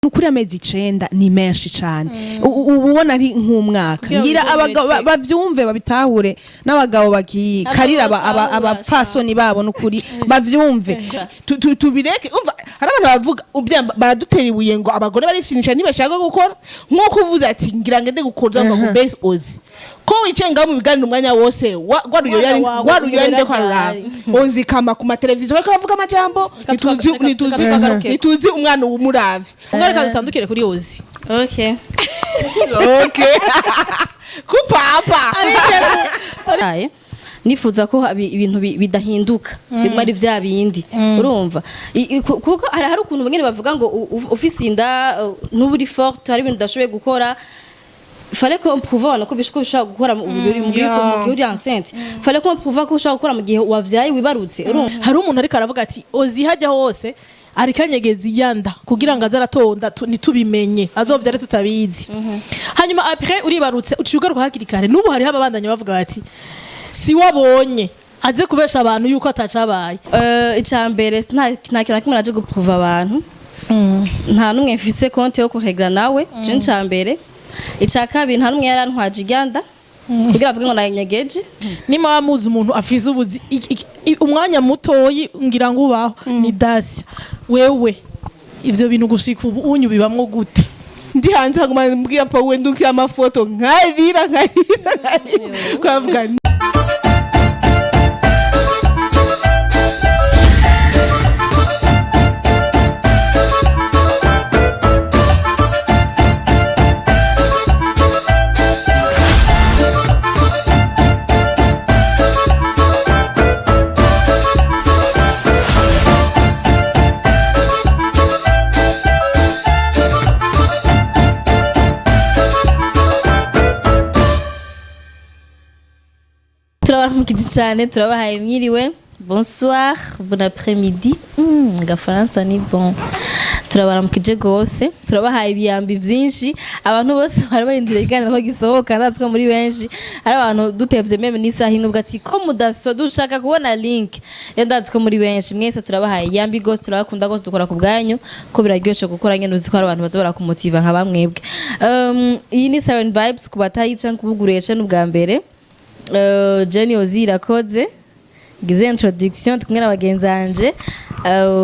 Nukuri amezi 9 ni menshi cane. Uba ubona ari nk'umwaka. Kugira ngo Ngira abagabo wigomeke. Bavyumve, babitahure, n'abagabo bagikarira batahura, abapfasoni babo, nukuri bavyumve. Tubireke. Umva, hari abantu bavuga baradutera ibuye ngo abagore barifyinisha, ntibashaka gukora. Nk'uko uvuze ati ngira ngende gukora, ngo mbese uzi ko wicaye ngaho mu biganiro umwanya wose Umwana wawe gwaruyoya umurera nde kwaruraba ryari? uzi kama ku mateleviziyo bariko baravuga amajambo. Reka Ntituzi reka tugaruke. ntituzi umwana w'umuravyi. Ubwo reka dutandukire kuri Ozi. Okay. Okay, kupapa. Aye. Nifuza ko ibintu bidahinduka, biguma ari bya bindi, urumva. Kuko hari ukuntu nyine bavuga ngo ufise inda, ntuba uri forte, hari ibintu udashoboye gukora. Fallait qu'on prouve abantu ko bishobora gukora mu gihe uri enceinte. Fallait qu'on prouve ko ushobora gukora mu gihe wavyaye, wibarutse, urumva. Hari umuntu ariko aravuga ati Ozi hajya hose ariko anyegeza iyanda kugira ngo aze aratonda ntitubimenye, azovyare tutabizi. Hanyuma après uribarutse, uciye ugaruka hakiri kare. N'ubu hariho ababandanya bavuga bati si wabonye aze kubesha abantu yuko atacabaye. Ica mbere, nta kintu na kimwe naje guprouva abantu. Nta n'umwe mfise compte yo kuregra nawe je. Ica mbere. Ica kabiri, nta n'umwe yarantwaje iganda kugira avuge ngo nayenyegeje. Nimba muzi umuntu afise ubuzi umwanya mutoyi, ngira ngo ubaho ni dasi wewe. Ivyo bintu gushika ubu unyu bibamwo gute? Ndi hanze haguma mbwira pa we ndukira amafoto, nkarira, nkarira, nkarira, kwavuga. Turabaramukije cyane, turabahaye mwiriwe, bonsoir, bon après-midi. Gafaransa ni bon. Turabaramukije gose, turabahaye ibiyambi byinshi. Abantu bose bari barindiriye ikiganiro ko gisohoka, ndazi ko muri benshi ari abantu dutevye même n'isaha imwe ati ko mudaso dushaka kubona link. Rero ndazi ko muri benshi mwese turabahaye iyambi gose, turabakunda gose, dukora ku bwanyu ko biraryoshe gukora nyene uzi ko hari abantu baza barakumotiva nka bamwebwe. Iyi ni Siren Vibes. Ku batayica kubuguresha n'ubwa mbere. Jenny Ozi irakoze ngize introduction. Ndi kumwe na bagenzi banje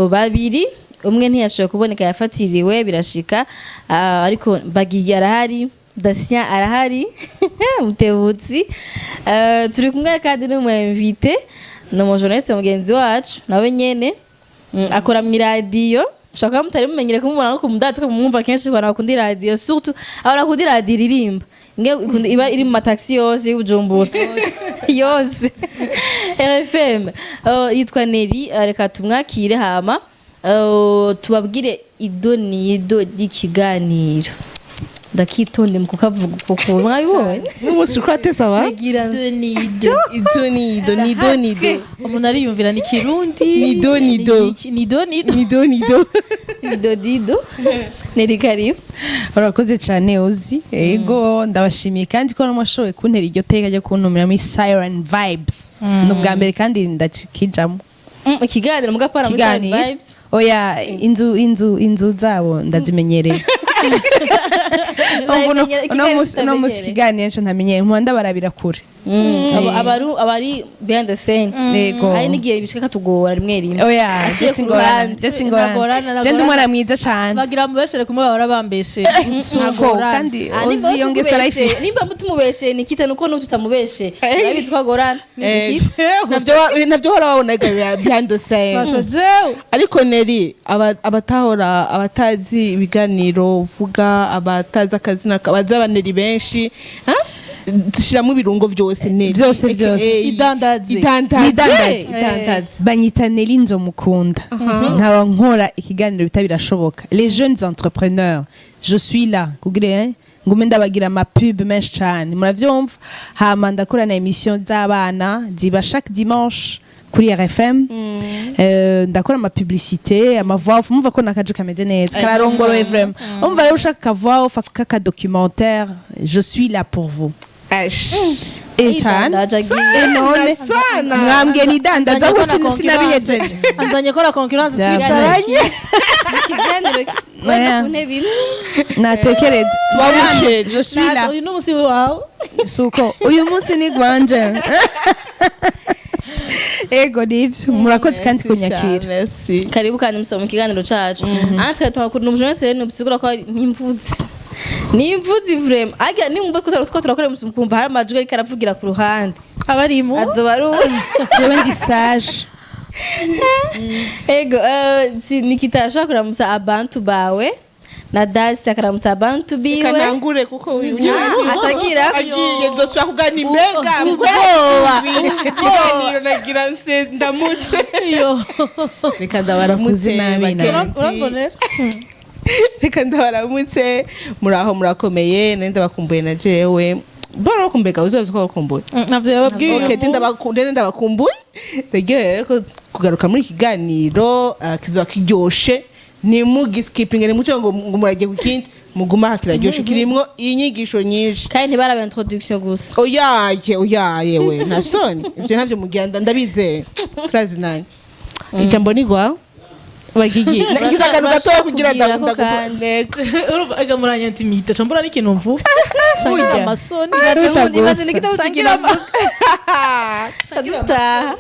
babiri, umwe ntiyashoboye kuboneka, yafatiriwe, birashika. Ariko Bagiye arahari, Dasien arahari, Mutebutsi. Turi kumwe kandi n'umu invité, ni umujournaliste mugenzi wacu nawe nyene. Akora mu iradiyo. Ushobora kuba mutari mumenyere kumubona no kumudatsi ko mumwumva kenshi ku bantu bakunda iradiyo, surtout abantu bakunda iradiyo iririmba. Imwe iba iri mu mataxi yose y'Ubujumbura yose, RFM. Yitwa Neri. Reka tumwakire, hama tubabwire ido nido ry'ikiganiro. Ndakitonde mu kukavuga uko kuntu mwabibonye. N'umunsi uriko uratesa aba Nagira nido. Ido nido nido nido. Umuntu ariyumvira ni Kirundi. Nido, nido. Nido nido. Nido nido. Ido dido. Neri, karibu. Urakoze cyane Uzi. Ego, ndabashimiye kandi ko namwashoboye kuntera iryo teka ryo kuntumira muri Siren Vibes. Ni ubwa mbere kandi ndakijamo. Ikiganiro mugapara muri Siren Ikiganiro. Vibes. Oya, inzu zabo ndazimenyereye. Uno musi ikiganiro nco ntamenyereye, nkunda ndabarabira kure. Abari behind the scene. Yego. Hari n'igihe bishika katugora rimwe rimwe. Oya. Aciye Je ku singorana. ruhande. Je singorana. Ntagorana, Je ndi umwana mwiza cane. Bagira mubeshere kumwe bahora bambeshe. Nako kandi Ah, nimba Ozi yongesa tumubeshe- life. Nimba mutumubeshe Nikita, nuko nubu tutamubeshe, urabizi ko agorana. Nikita. Navyo hora wabonaga behind the scene. Basha jewe. Ariko Neri, abatahora abatazi ibiganiro uvuga, abatazi akazina bazi abaneri benshi, ha? Dushiramo ibirungo byose, Neri. Byose, AKA byose. Idandaze. Idandaze. Idandaze. Idandaze. Banyita Neri Nzomukunda, nkaba nkora ikiganiro bita Birashoboka, les jeunes entrepreneurs. Je suis là kugira ngume ndabagira ama pub menshi cane, muravyumva. Hama ndakora na émission z'abana ziba chaque dimanche kuri RFM. Ndakora ama publicité, ama voix off. Mumva ko nakaje kameze neza, kararongoroye vraiment. Umva rero, ushaka ka voix off, kaka documentaire, je suis là pour vous. Ash. Cane. Yidandaje agiye. None Sana. mwambwiye nidandaza Anzanye ubu ko na sinabihejeje. Anzanye ko na concurrence Vyabaye. twicaranye. Mu kiganiro Oya. wenda ku ntebe imwe. Natekereza. Twabukeje. Je suis là. Uyu ni umusi wawe. Suko uyu munsi ni gwanje. Ego, nivyo, murakoze kandi kunyakira. Merci. Karibu kandi musaba mu kiganiro cacu. Entre temps ni umujeune rero bisigura ko nimvuzi nimvuzi vraiment ajya nimumva ko two turakora mukumva hari amajwi ariko aravugira ku ruhande. Abarimu. Azoba ari uwe. Jewe ndi sage. Ego, Nikita ashaka kuramutsa abantu bawe na Dasi akaramutsa abantu biwe. Kanangure kuko uyu Ah, acagira agiye nzosubira kugana imbega. Ubwoba. Ikiganiro nagira nse ndamutse. Yo. Reka ndabaramutse. Bakuzi nabi nabi. Bagenzi. Urambonera. Reka ndabaramutse, muraho, murakomeye? Nari ndabakumbuye na jewe bora bakumbega uzozi ko bakumbuye. Navyo yababwiye. Okay, ndabakumbuye, ndaryohewe ko kugaruka muri iki kiganiro, kizoba kiryoshe. Ntimugiskipinge, ntimuce ngo muragiye ku kindi, muguma aha, kiraryoshe, kirimwo inyigisho nyinshi. Kandi ntibaraba introduction gusa. Oyaye, oyaye, we nta soni, ivyo ntavyo mugenda, ndabizeye, turazinanye. Ijambo ni gwa bagigi, nagize akantu gatoya kugira Urashobora ndakunda. kubwirako. Nego. Urumva ega muranyantimida, ca mbura n'ikintu mvuga. Burya. Amasoni. Ibaze Nikita Sangira dutaha.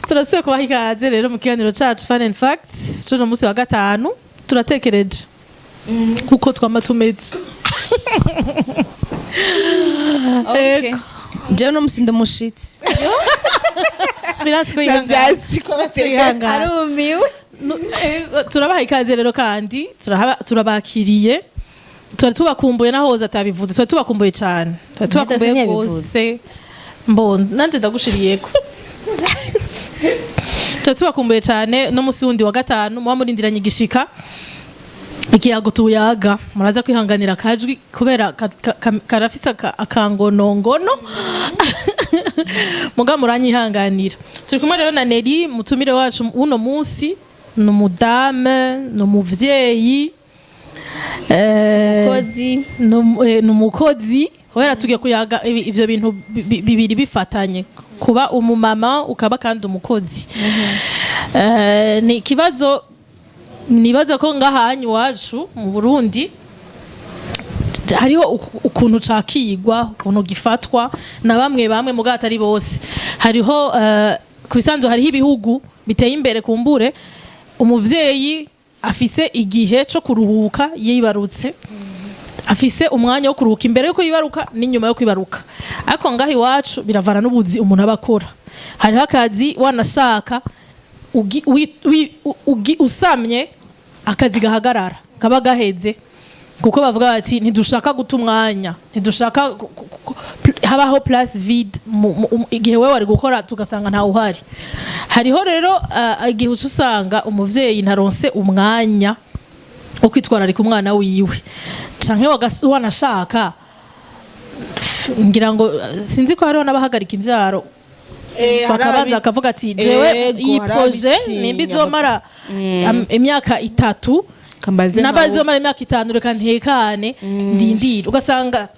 Turasubiye kubaha ikaze rero mu kiganiro cacu Fun and Facts cuno munsi wa gatanu. Turatekereje kuko twama tumeze. Okay. Jewe no musi ndamushitsi. Birasi ko yihangana. Navyatsi ko bateka. Yihangana. Arumiwe. Turabaha ikaze rero kandi turabakiriye. Twari tubakumbuye, naho hoza atabivuze, twari tubakumbuye cyane, twari tubakumbuye ntiyabivuze. rwose. Mbon nanje ndagushiriyeko, twari tubakumbuye cyane. No musi wundi wa gatanu muba murindiranye igishika ikiyago tuyaga. Muraza kwihanganira akajwi kubera karafise akangonongono, muga muranyihanganira. Turi kumwe rero na Neri, mutumire wacu uno munsi. Ni umudame, ni umuvyeyi, kozi. Ni umukozi, kubera tugiye kuyaga ivyo bintu bibiri bifatanye, kuba umumama ukaba kandi umukozi. Ni ikibazo nibaza ko ngahanyu iwacu mu Burundi hariho ukuntu cakigwa, ukuntu gifatwa na bamwe bamwe, muga atari bose. Hariho ku bisanzwe hariho ibihugu biteye imbere, kumbure umuvyeyi afise igihe co kuruhuka yibarutse, afise umwanya wo kuruhuka imbere yuko yibaruka n'inyuma yo kwibaruka. Ariko ngaho iwacu biravana n'ubuzi umuntu aba akora. Hariho akazi wanashaka usamye akazi gahagarara, kaba gaheze, kuko bavuga bati ntidushaka guta umwanya, ntidushaka habaho place vide igihe wewe wari gukora tugasanga ntawe uhari. Hariho rero igihe uca usanga umuvyeyi ntaronse umwanya wo kwitwararika umwana wiwe, canke wanashaka ngira ngo sinzi ko hariho n'abahagarika imvyaro, bakabanza bakavuga ati jewe Ego, iyi hari projet abitinya. nimba izomara imyaka 3 Kambaze. N'abazomara imyaka 5, reka ntekane ndindire. Ugasanga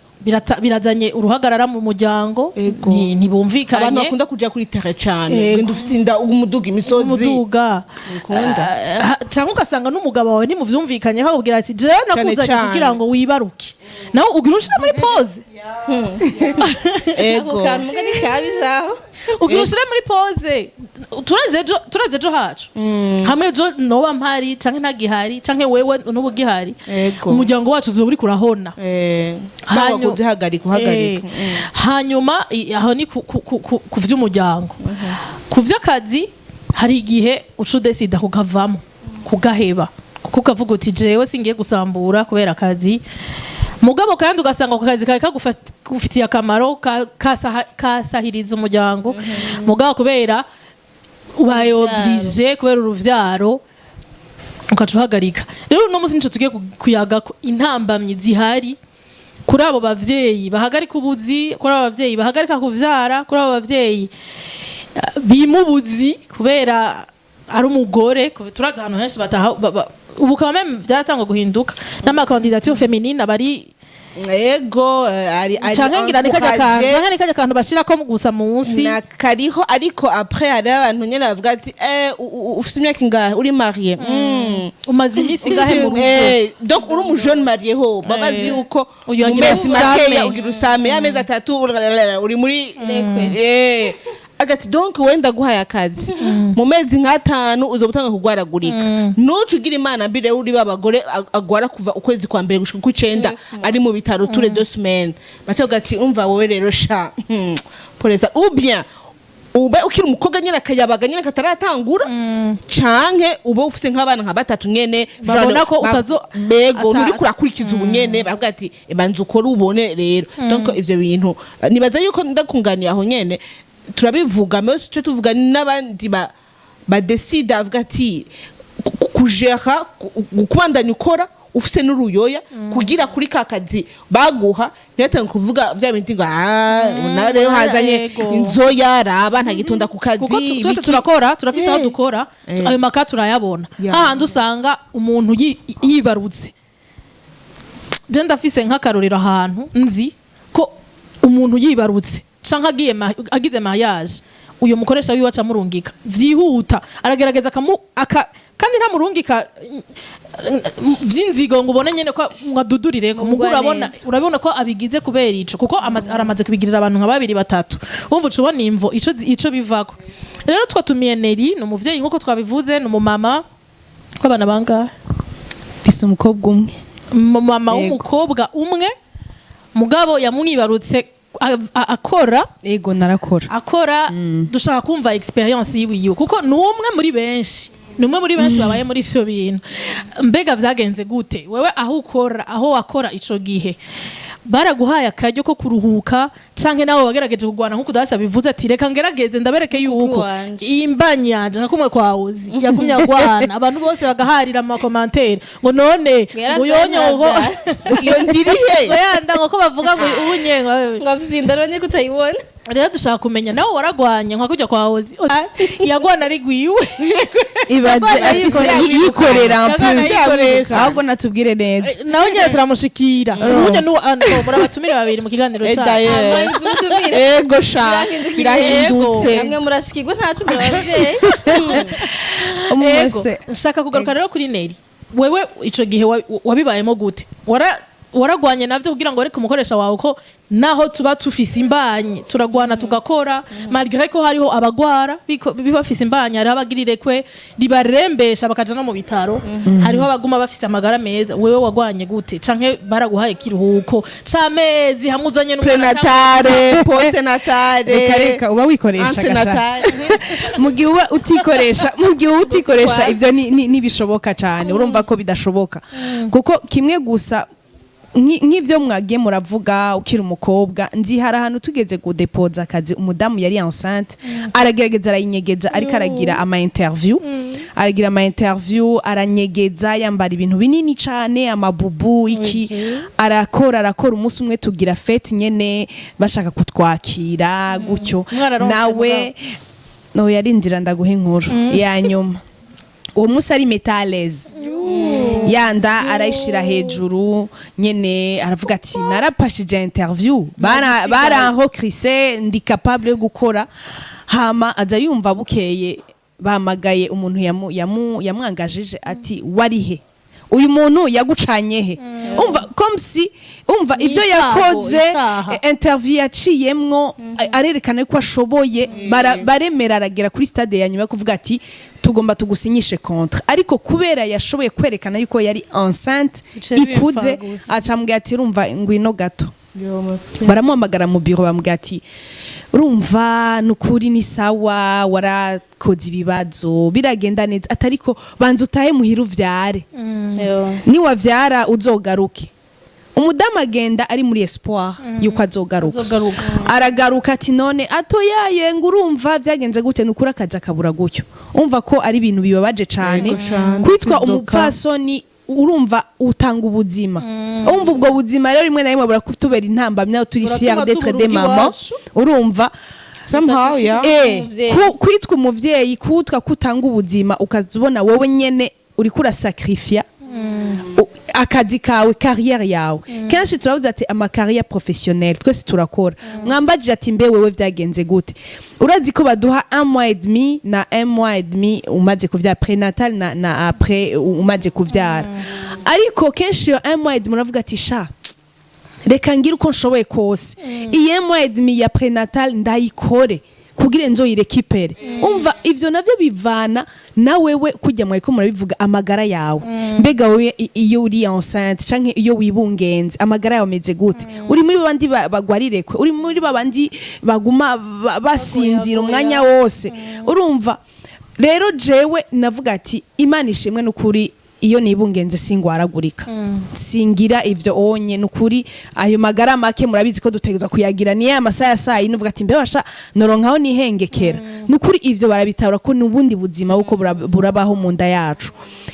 birazanye uruhagarara mu muryango. Ego. Ntibumvikanye. Abantu bakunda kuja kuri terrain cane. Ego. Genda ufite inda umuduga imisozi. Umuduga. Bikunda. Canke ugasanga n'umugabo wawe ntimuvyumvikanye, akakubwira ati jewe nakuzanye Cane. kugira ngo wibaruke, nawe ugira ushire muri pause. Ego. Ako kantu muga ni kabishaho. Ugira ushire muri pause. Turazi ejo, turazi ejo hacu hamwe, ejo noba mpari canke ntagihari, canke wewe nuba ugihari, Ego. umuryango wacu uzoba uriko urahona. Cyangwa kuzihagarika, uhagarika. Hanyuma aho ni ku vy'umuryango. Ku vy'akazi hari igihe uca udesida kukavamo, kugaheba, kuko ukavuga uti jewe singiye gusambura kubera akazi. Mugabo kandi ugasanga ako kazi kari kagufitiye akamaro, kasahiriza umuryango, mugabo kubera ubaye Uruvyaro. obligé kubera uruvyaro ukaca uhagarika. Rero uno munsi nico tugiye kuyaga ko intambamyi zihari kuri abo bavyeyi bahagarika ubuzi, kuri abo bavyeyi bahagarika kuvyara, kuri abo bavyeyi bima ubuzi kubera ari umugore. Turazi ahantu henshi bataha ubu quand même byaratangwa guhinduka n'ama candidature féminine abari Ego, ari Canke ngira ni kajya kantu, encouragé. Canke ni kajya kantu bashirako gusa munsi. Na kariho, ariko après hari abantu nyene bavuga ati: "Ufite imyaka ingahe? Uri marié?" Umaze iminsi ingahe mu rugo? Donc uri umu jeune marié ho babazi yuko Uyu mu agira mezi usame. makeya ugira usame, y'amezi 3 uri muri agati. Donc wenda guhaye akazi, mu mezi nk'atanu uzoba utanga kugwaragurika. Nuca ugira Imana mbi rero, uri babagore agwara kuva ukwezi kwa mbere gushika kw'icenda ari mu bitaro tous les 2 semaines, batavuga ati: "Umva wowe rero sha, polesa ou bien ube ukiri umukobwa nyene, akayabaga nyene kataratangura, canke ube ufise nk'abana nka batatu nyene." Babona ko Bego, nturiko urakurikiza ubu nyene, bavuga ati: "Banza ukore ubone." Rero donc ivyo bintu, nibaza yuko ndakunganiye aho nyene turabivuga, mais icyo tuvuga n'abandi ba badesida avuga ati kujera kubandanya ukora ufise n'uruyoya kugira kuri ka kazi baguha ntibatange kuvuga vya bindi ngo: "Ah, nawe rero hazanye inzoya, raba ntagitonda ku kazi." Kuko twese Biki. turakora, turafise aho dukora, ayo maka turayabona. Hahandi usanga umuntu yibarutse, je ndafise nk'akarorero ahantu nzi ko umuntu yibarutse canke agiye agize mariage, uyo mukoresha wiwe acamurungika vyihuta, aragerageza akamu aka, kandi ntamurungika vy'inzigo ngo ubone nyene ko ngo adudurireko mugo. Mugwa Urabona, neza. urabona ko abigize kubera ico, kuko aramaze kubigirira abantu nka babiri batatu, wumva uca ubona imvo ico bivako. Rero twatumiye Neri, ni umuvyeyi nkuko twabivuze, ni umumama w'abana bangahe? Mfise umukobwa umwe. Mama Yego. w'umukobwa umwe, mugabo yamwibarutse akora. Ego, narakora. Akora. Dushaka kumva experience yiwiwe, kuko ni umwe muri benshi, ni umwe muri benshi babaye muri ivyo bintu. Mbega vyagenze gute wewe aho ukora, aho wakora ico gihe? Baraguhaye akaryo ko kuruhuka, canke nawe wagerageje kugwana nkuko udahasi bivuze ati: "Reka ngerageze ndabereke yuko Wanje. imbanyi yanje," nka kumwe kwa Ozi yagumye agwana, abantu bose bagaharira mu ma commentaires ngo none ngo uyonye ngo Iyo ndirihe? Ngo yanda ngo ko bavuga ngo ubunye ngo Ngo avyinda none kutayibona. Rero dushaka kumenya nawe waragwanye nka kujya kwa Ozi yagwana ari gwiwe. Ibaze afise yikorera en Yagwana plus. yikoresha. Ahubwo natubwire neza. Nawe nyine turamushikira uburyo muri abatumire babiri mu kiganiro Eh, cyacu. d'ailleurs. Amanzi umutumire. Ego sha. Birahindukiriye. Birahindutse. Namwe murashikirwa, ntaco muri abavyeyi. Umwe Ego, wese. nshaka kugaruka rero kuri Neri. Wewe ico gihe wabibayemo gute? Waragwanye navyo kugira ngo wereke umukoresha wawe ko naho tuba tufise imbanyi turagwana tugakora, malgré ko hariho abagwara bafise imbanyi, hariho abagirire kwe ribarembesha bakaja no mu bitaro, hariho abaguma bafise amagara meza. Wewe wagwanye gute, canke baraguhaye ikiruhuko c'amezi hamwe uzanye n'umwana? Prénatale, postnatale. Reka reka, uba wikoresha gasha. Anténatale. Mu gihe uba utikoresha, mu gihe uba utikoresha, ivyo ntibishoboka cyane. Urumva ko bidashoboka, kuko kimwe gusa nk'ivyo mwagiye muravuga, ukiri umukobwa, nzi hari ahantu tugeze kudepoza akazi, umudamu yari enceinte, aragerageza arayinyegeza, ariko aragira ama interview, aragira ama interview aranyegeza, yambara ibintu binini cane, amabubu iki, arakora arakora. Umunsi umwe tugira fête nyene, bashaka kutwakira gutyo. Mwararonse? Nawe no yarindira ndaguha inkuru ya nyuma. Uwo munsi ari metaleze yanda arayishira hejuru nyene, aravuga ati: "Narapashije interview, baranrokrise, ndi capable yo gukora." Hama aza yumva bukeye bamagaye umuntu yamwangajije ati: "Warihe? Uyu muntu yagucanye he?" Umva comme si, umva ibyo Ni yakoze, icaha. Interview yaciyemwo, arerekana ko ashoboye, baremera, aragera kuri stade ya nyuma yo kuvuga ati: "Tugomba tugusinyishe contrat." Ariko kubera yashoboye kwerekana yuko yari enceinte Bice bipfa ikuze, gusa. acambwira ati: "Urumva, ngwino gato." Baramuhamagara mu biro, bamubwira ati: "Urumva nukuri ni sawa, warakoze ibibazo biragenda neza, atariko banza utahe muhira uvyare, niwavyara uzogaruke." Umudamu agenda ari muri espoir yuko azogaruka. Azogaruka. Aragaruka ati: "None atoyaye ngo urumva byagenze gute?" Nukuri akazi akabura gutyo. Umva ko ari ibintu bibabaje cane Yego cane, kwitwa kwizoka. umupfasoni. Urumva utanga ubuzima, umva ubwo buzima rero rimwe na rimwe burakutubera intambamyi aho turi Buratuma fier d'être tubura des mamans. ubw'iwacu. Urumva Somehow, yeah. Umuvyeyi. Kwitwa umuvyeyi, kutwa kutanga ubuzima, ukazibona wowe nyene uriko urasacrifia. Akazi kawe, carrière yawe. Kenshi turavuze ati ama carrière professionnelle, twese turakora. Mwambajije ati: "Mbe wewe vyagenze gute?" Urazi ko baduha un mois et demi na un mois et demi umaze kuvyara, prénatal na après umaze kuvyara. Ariko kenshi iyo un mois et demi uravuga ati: "Sha, reka ngire uko nshoboye kose, iyi un mois et demi ya prénatal ndayikore kugira nzoyirekipere." Umva, ivyo navyo bivana na wewe kujya mwariko murabivuga, amagara yawe. Mbega wewe iyo uri enceinte canke iyo wibungenze, amagara yawe ameze gute? Uri muri babandi bagwarirekwe? Uri muri babandi baguma basinzira umwanya wose? Urumva rero, jewe navuga ati: "Imana ishimwe n'ukuri, iyo nibungenze singwaragurika, singira ivyo onye." Nukuri ayo magara make murabizi ko dutegerezwa kuyagira. Niyo ya masaha ya saa yine uvuga ati: "Mbe washa noronkaho nihengekera." Nukuri ivyo barabitahura ko n'ubundi buzima buko burabaho mu nda yacu.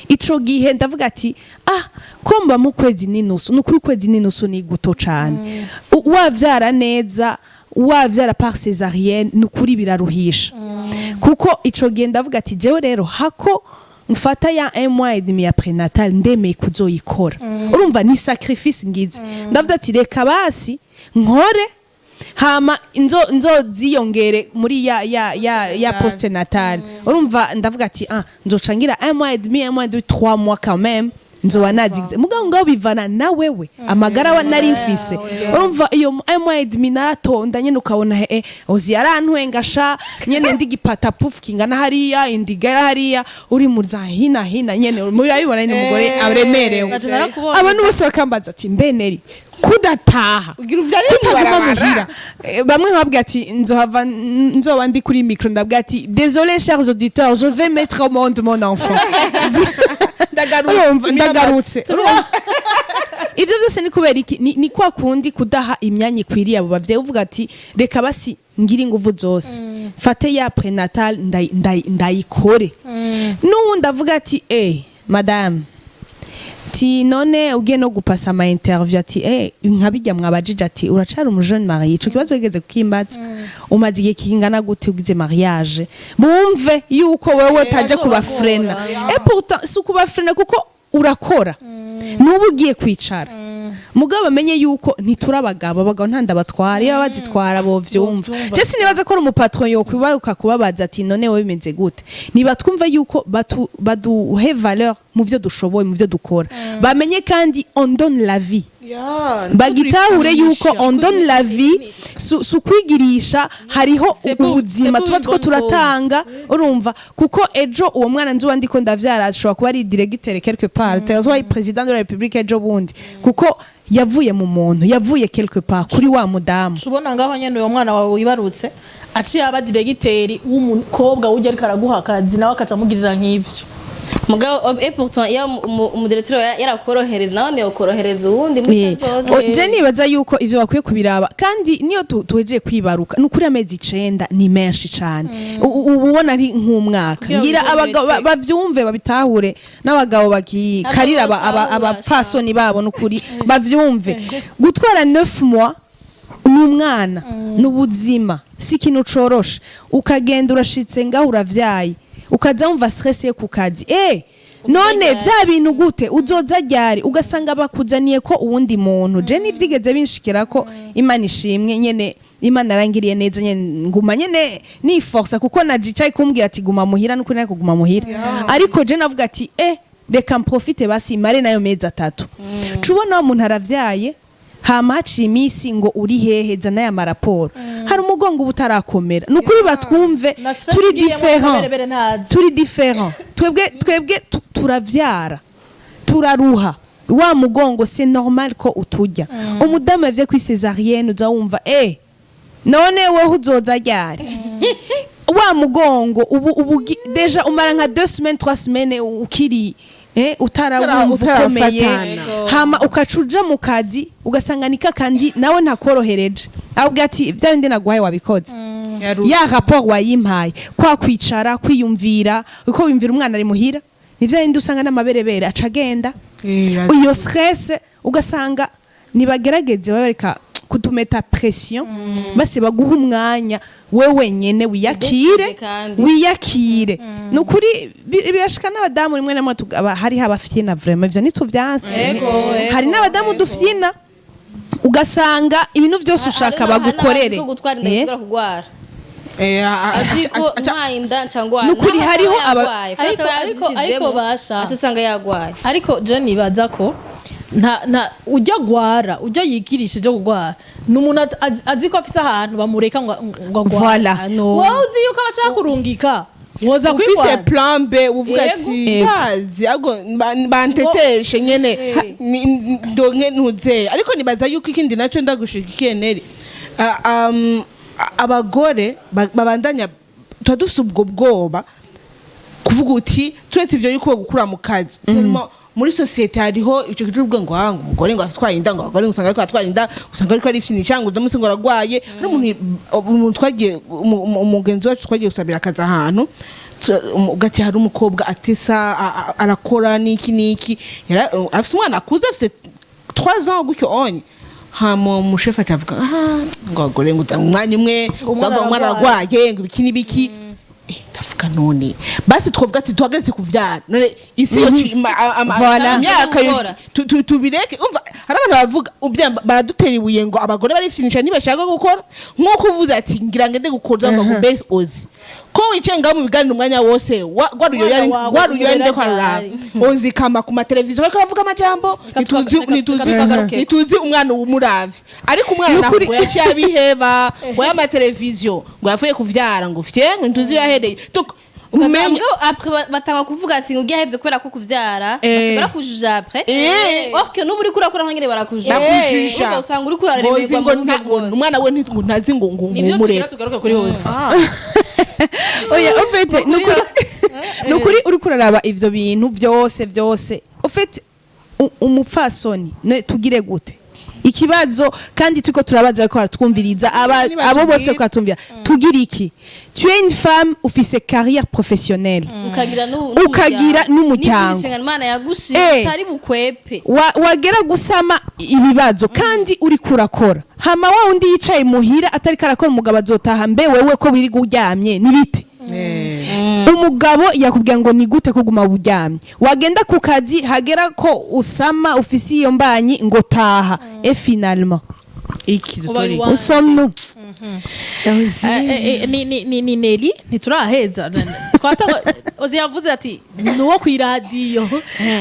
Ico gihe ndavuga ati: "Ah, ko mba mu kwezi n'inusu." Nukuri ukwezi n'inusu ni guto cane. Wavyara neza, wavyara par césarienne, nukuri biraruhisha. Kuko ico gihe ndavuga ati: "Jewe rero hako mfata ya un mois et demi ya prénatal, ndemeye kuzoyikora." Urumva ni sacrifice ngize. Ndavuga ati: "Reka basi nkore, hama nzoziyongere muri ya postnatal." Urumva ndavuga ati: "Ah, nzoca ngira un mois et demi, un mois et demi, 3 mois quand même nzoba nazigize." Mugabo ngaho bivana na wewe, amagara wa nari mfise. Urumva iyo un mois et demi naratonda nyene, ukabona he ozi yarantwenga sha nyene, ndi gipata pufu kingana hariya, indigara hariya, uri mu za hina hina nyene, murabibona nyene, umugore aremerewe. Naje narakubonye. Abantu bose bakambaza ati: "Mbe Neri, kudataha, Ugira uvyarire kutaguma mw'ibarabara. muhira?" Bamwe nkababwira ati nzohava nzoba ndi kuri micro, ndabwira ati: "Désolé, chers auditeurs, je vais mettre au monde mon enfant." Ndagarutse. Urumva, ndagarutse. Urumva? Ibyo byose ni kubera iki? Ni kwa kundi kudaha imyanya ikwiriye abo bavyeyi. Uvuga ati: "Reka basi ngire inguvu zose, mfate ya prénatal, ndayikore." N'uwundi avuga ati: "Eh, madame," ti none ugiye no gupasa ama interview, ati: "Eh, nkabijya mwabajije," ati: "Uracari umu jeune marié." Ico kibazo wigeze kukimbaza: "Umaze igihe kingana gute ugize mariage?" Bumve yuko wewe utaje kubafrena, et pourtant si ukubafrena, kuko urakora nubu ugiye kwicara. Mugabo bamenye yuko ntituri abagabo. Abagabo nta ndabatwara, iyo bazitwara bovyumva. Je sinibaza ko ari umupatron yokwibaruka kubabaza ati: "None wowe bimeze gute?" Niba twumva yuko baduhe valeur mu vyo dushoboye, mu vyo dukora. Bamenye kandi on donne la vie, bagitahure yuko on donne la vie, si ukwigirisha. Hariho ubuzima tuba two turatanga. Urumva, kuko ejo uwo mwana nzuba ndiko ndavyara ashobora kuba ari directeur quelque part, mm. ari président de la République ejo bundi, kuko yavuye mu muntu, yavuye quelque part kuri wa mudamu. Ubona ngaho nyene uwo mwana wawe wibarutse aciye aba diregiteri w'umukobwa ujya ariko araguha akazi, nawe akaca amugirira nk'ivyo. Mugabo et pourtant iyo umudirecteur yarakorohereza, nawe yokorohereza uwundi muri kazoza. Je nibaza yuko ivyo bakwiye kubiraba. Kandi niyo tuhejeje kwibaruka, ni ukuri amezi 9 ni menshi cane. Uba ubona ari nk'umwaka. Kugira ngira ngo abagabo bavyumve, babitahure, n'abagabo bagikarira batahura, abapfasoni babo, nukuri bavyumve. Gutwara 9 mois ni umwana, ni ubuzima, si ikintu coroshe. Ukagenda urashitse ngaho uravyaye, ukaza wumva stress yo ku kazi: "Eh, none vya bintu gute? Uzoza ryari?" Ugasanga bakuzaniye ko uwundi muntu. Je ntivyigeze binshikira ko, Imana ishimwe nyene, Imana yarangiriye neza nyene, nguma nyene niforsa, kuko najicaye kumbwira ati: "Guma muhira," nukuri nari kuguma muhira. Ariko je navuga ati: "Eh, reka mprofite basi mare nayo mezi 3." Cubona umuntu aravyaye, hama haciye iminsi ngo: "Uri hehe? Zana aya maraporo." Hari umugongo uba utarakomera. Ni ukuri batwumve. Na stress Turi igiyemwo, différent. akaberebere ntazi. Turi différent twebwe. Turavyara, turaruha, wa mugongo c'est normal ko uturya. Umudamu yavye kuri césarienne, uza wumva: "Eh, none wowe uzoza ryari?" Wa mugongo ubu déjà umara nka 2 semaines, 3 semaines ukiri utarawumva ukomeye. Utarafatana. Hama ukaca uja mu kazi, ugasanga ni kakandi nawe ntakorohereje, ahubwo ati: "Bya bindi naguhaye wabikoze, ya rapport wayimpaye?" Kwa kwicara kwiyumvira, uko wiyumvira umwana ari muhira, ni bya bindi usanga n'amaberebere aca agenda, iyo stress. Ugasanga nibagerageze babareka. Kutumeta pression, basi baguha umwanya we wenyene wiyakire. Udécide kandi. Wiyakire. Nukuri birashika n'abadamu rimwe na rimwe hariho abafyina, vraiment ivyo ntituvyanse. Ego, Hari n'abadamu dufyina, ugasanga ibintu byose ushaka bagukorere. Ko gutwara inda bisigura kugwara. Azi ko ntwaye inda nca ngwara. Nukuri Naho hariho ataba yagwaye, kubera ko Ariko yabishizemo, basha. aca usanga yagwaye. Ariko je nibaza ko nta ujya gwara, ujya yigirisha ibyo kugwara, ni umuntu azi ko afise ahantu bamureka ngo agware. Voilà. Wowe uzi yuko abaca kurungika woza Ufise kwigwara. plan B, uvuga Yego. ati ndazi ago banteteshe nyene ndonke ntuze. Ariko nibaza yuko ikindi naco ndagushigikiye, Neri. Abagore babandanya tuba dufise ubwo bwoba kuvuga uti turetse ivyo yuko gukura mu kazi. Tellement muri société hariho ico kintu uvuga ngo ah, ngo umugore ngo atwaye inda, ngo abagore ngo usanga ariko atwara inda, usanga ariko arifyinisha, ngo uno munsi ngo aragwaye. Hari umuntu twagiye umugenzi wacu twagiye gusabira akazi ahantu, ugati hari umukobwa atisa arakora niki niki, afise umwana akuze, afise 3 ans gutyo onye. Hama umushefu acavuga ah, ngo abagore ngo uza mu mwanya umwe Umwana uzava umwana aragwaye. aragwaye, ngo ibiki n'ibiki. Ndavuga none basi twovuga ati duhagaretse kuvyara, none isi yo Voilà. imyaka Gukora. tubireke. Umva, hari abantu bavuga baradutera ibuye ngo abagore barifyinisha ntibashaka gukora, nk'uko uvuze ati ngira ngende gukora ngo mbe ozi ko wicaye ngaho mu biganiro umwanya wose Umwana wawe gwaruyo nde umurera kwaruraba ryari? ozi kama ku mateleviziyo bariko baravuga amajambo. Reka Ntituzi reka tugaruke. ntituzi umwana umuravye, ariko umwana naho Nukuri. ngo yaciye abiheba, ngo y'amateleviziyo ngo yavuye kuvyara, ngo fye, ngo ntituzi iyo yahereye. Donc, ugasanga umenya après batanga kuvuga ati ngo ugiye ahevye kubera ko kuvyara, basigara kujuja après. Or que n'ubu uriko urakora nk'ingene barakujuja. Bakujija. Urumva usanga uriko Ngozi uraremerwa ngo mu buryo ngo bwose. umwana we ngo ntazi ngo Nivyo ngumurere. tugira tugaruke kuri hose. Oya, au fait nukuri uriko uraraba ivyo bintu byose byose, au fait umupfasoni tugire gute ikibazo? Kandi turiko turabaza ko baratwumviriza Nibatubwire. abo bose ko baratwumvira, tugira iki? Tu es une femme, ufise carrière professionnelle, ukagira ukagira n'umuryango. n'izindi nshingano Imana yagushinze utari bukwepe. Wagera gusama ibibazo kandi uriko urakora, hama wa undi yicaye muhira atariko arakora, umugabo azotaha, mbe wewe ko wirirwa uryamye nibite? Umugabo yakubwira ngo ni gute kuguma uryamye, wagenda ku kazi hagera ko usama, ufise iyo mbanyi, ngo taha, et finalement iki dutori Ubaye où sommes-nous? Ni Neli, ntituraheza. Twatanga ozi yavuze ati nuwo kwiradiyo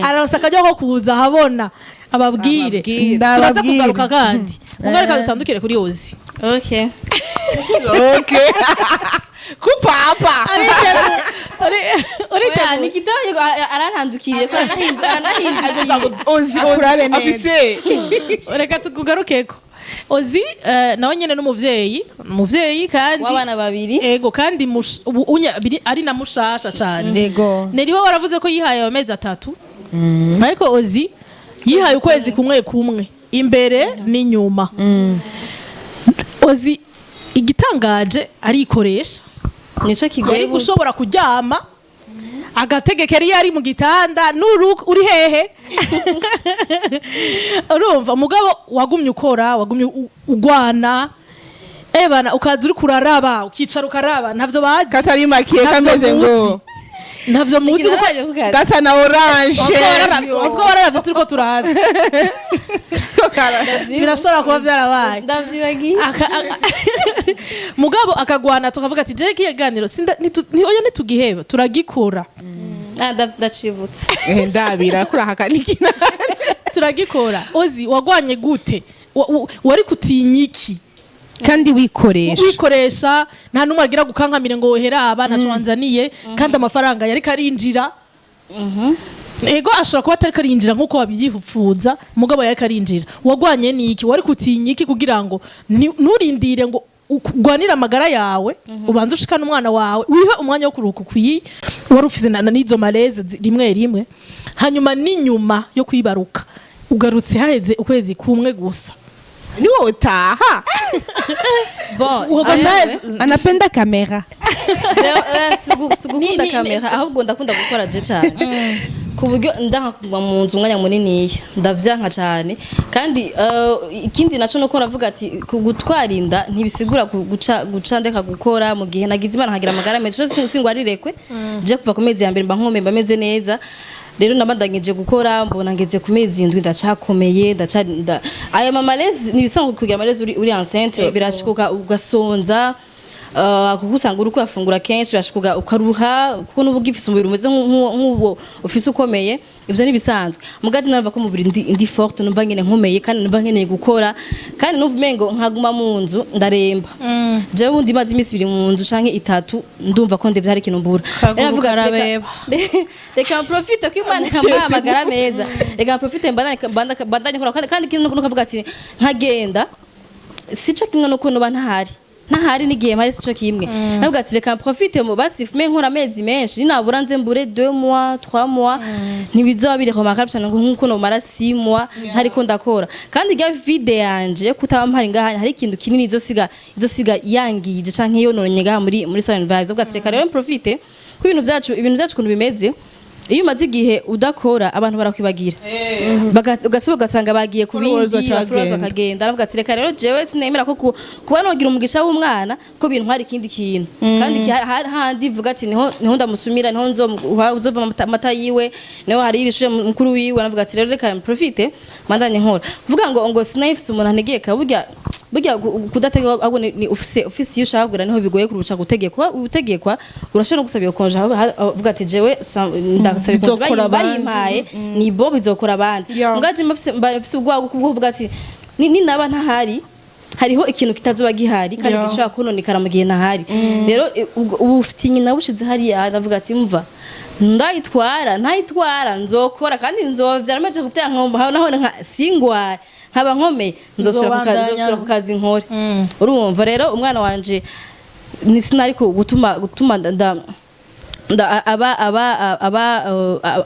araronsa akajya ko kuza ahabona ababwire. Ababwire. Turaza Ndababwire. kugaruka kandi mugaruka dutandukire kuri ozi. Okay. Okay, kupapa. Oya, Uriteguye? Nikita arantandukiriye ko aranahindukiye. Ozi Akurabe ozi neza. Afise Reka tukugarukeko ozi, nawe nyene n'umuvyeyi, umuvyeyi kandi w'abana babiri. Ego, kandi ubu ari na mushasha cane. Yego. Neri we waravuze ko yihaye ayo mezi 3, ariko ozi yihaye ukwezi kumwe kumwe imbere n'inyuma. Ozi igitangaje arikoresha. Nico kigoye. Yari gushobora kuryama agategekera iyo ari mu gitanda nuru uri hehe, urumva umugabo wagumye ukora, wagumye ugwana ebana, ukaza uri kuraraba, ukicara ukaraba, ntavyo bazi. Katari makiye Ntavyo kameze ngo muzi. Ntavyo muzi kuko gasa na orange. Utwo wararavye turiko turaza, birashobora kuba vyarabaye. Ndavyibagiye. Mugabo akagwana, tukavuga ati je kiganiro oya ntitugiheba, turagikora. Ah, ndacibutse. Ndabira kurahaka nikina. Turagikora. Ozi, wagwanye gute? Wari kutinya iki? Kandi wikoresha. Wikoresha, nta n'umwe agira gukankamire ngo woheraba ntaco wanzaniye, kandi amafaranga yariko arinjira. Ego, ashobora kuba atariko arinjira nk'uko wabyifuza, mugabo yariko arinjira. Wagwanye n'iki? Wari kutinya iki kugira ngo nturindire ngo ugwanire amagara yawe, ubanze ushikane umwana wawe, wihe umwanya wo kuruhuka ukwiye? Wari ufise n'izo malaise rimwe rimwe, hanyuma n'inyuma yo kwibaruka ugarutse haheze ukwezi kumwe gusa. Niwo utaha. Bon, Ugakomeza- Anapenda kamera. Sugukunda kamera, ahubwo ndakunda gukora je cyane. Ku buryo ndanka kuguma mu nzu umwanya muniniya, ndavyanka cane. Kandi ikindi naco nuko navuga ati ku gutwara inda ntibisigura guca ndeka gukora. Mu gihe nagize Imana nkagira amagara meza, singwarirekwe je kuva ku mezi ya mbere mba nkomeye, mba meze neza. Rero nabandanyije gukora, mbona ngeze ku mezi 7 ndacakomeye, aya ma malaise ni ibisanzwe kugira malaise uri enceinte, birashikuka ugasonza, kuko usanga uri kuyafungura kenshi, birashikuka ukaruha kuko n'ubu ugifise umubiri umeze nk'uwo ufise ukomeye. Ivyo ni bisanzwe. Mugaje numva ko umubiri ndi forte, numva ngene nkomeye kandi numva nkeneye gukora, kandi numva umengo nkaguma mu nzu ndaremba. Jewe ubundi maze iminsi 2 mu nzu canke 3, ndumva ko ndevye hari ikintu mbura. Kaguru Rero navuga ati, karabeba. Reka mprofite ko Imana yampaye amagara meza, reka mprofite mbandanye nkora. Kandi ikindi nuko nukavuga ati nkagenda sico kimwe nuko noba ntahari n'igihe mpari sico kimwe. Navuga ati reka profite mu basi fume nkora amezi menshi, ninabura nze mbure 2 mois, 3 mois, ntibizoba biri remarquable cyane nkuko nomara 6 mois ntariko ndakora. Kandi rya vide yanje yo kutaba mpari ngaha, hari ikintu kinini izosiga yangije canke yononye ngaha muri Silent Vibes. Avuga ati reka rero profite ko ibintu byacu ukuntu bimeze, iyo umaze igihe udakora abantu barakwibagira. Ugasiba ugasanga bagiye ku Followers bindi, bacagenda. Followers bakagenda. Aravuga ati reka rero jewe sinemera ko kuba nogira umugisha w'umwana ko bintwara ikindi kintu, kandi handi vuga ati niho ndamusumira, niho nzova amata yiwe, niho hari iri shure mukuru wiwe. Aravuga ati rero reka profite mandanye nkora. Kuvuga ngo sinayifise umuntu antegeka, burya kudategekwa ahubwo ni ufise iyo ushaka kugura, niho bigoye kurusha gutegekwa. Utegekwa urashobora no gusaba iyo congé, avuga ati jewe ndasaba iyo congé, Bizokora abandi. Bayimpaye ni bo bizokora abandi. Mugaje mba mfise ubwoba bwo kuvuga ati ni naba ntahari hariho ikintu kitazoba gihari kandi gishobora kononekara mu gihe ntahari. Rero ubu ufite nyina bushize hariya, ndavuga ati mva ndayitwara ntayitwara nzokora kandi nzovyara, maze kuvyara nkomba naho nka singwara nkaba nkomeye, nzosubira ku kazi. Nzobandanya. Nzosubira ku kazi nkore. Urumva rero umwana wanje ni sinari gutuma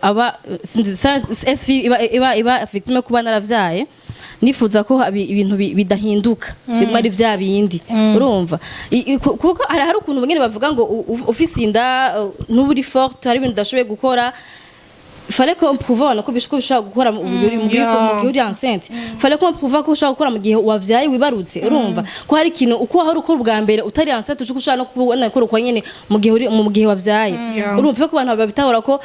aba sinzi SV iba victime yo kuba naravyaye. Nifuza ko ibintu bidahinduka, biguma ari vya bindi. Urumva kuko hari ukuntu nyene bavuga ngo ufise inda n'ubu uri forte, hari ibintu udashoboye gukora. Fallait qu'on prouve abantu ko bishobora gukora mu gihe uri enceinte. Fallait qu'on prouve ko ushobora gukora mu gihe wavyaye, wibarutse. Urumva ko hari ikintu uko wahora ukora ubwa mbere utari enceinte, uko ushobora no kubona gukora uko nyene mu gihe wavyaye. Urumva ko abantu babitahura ko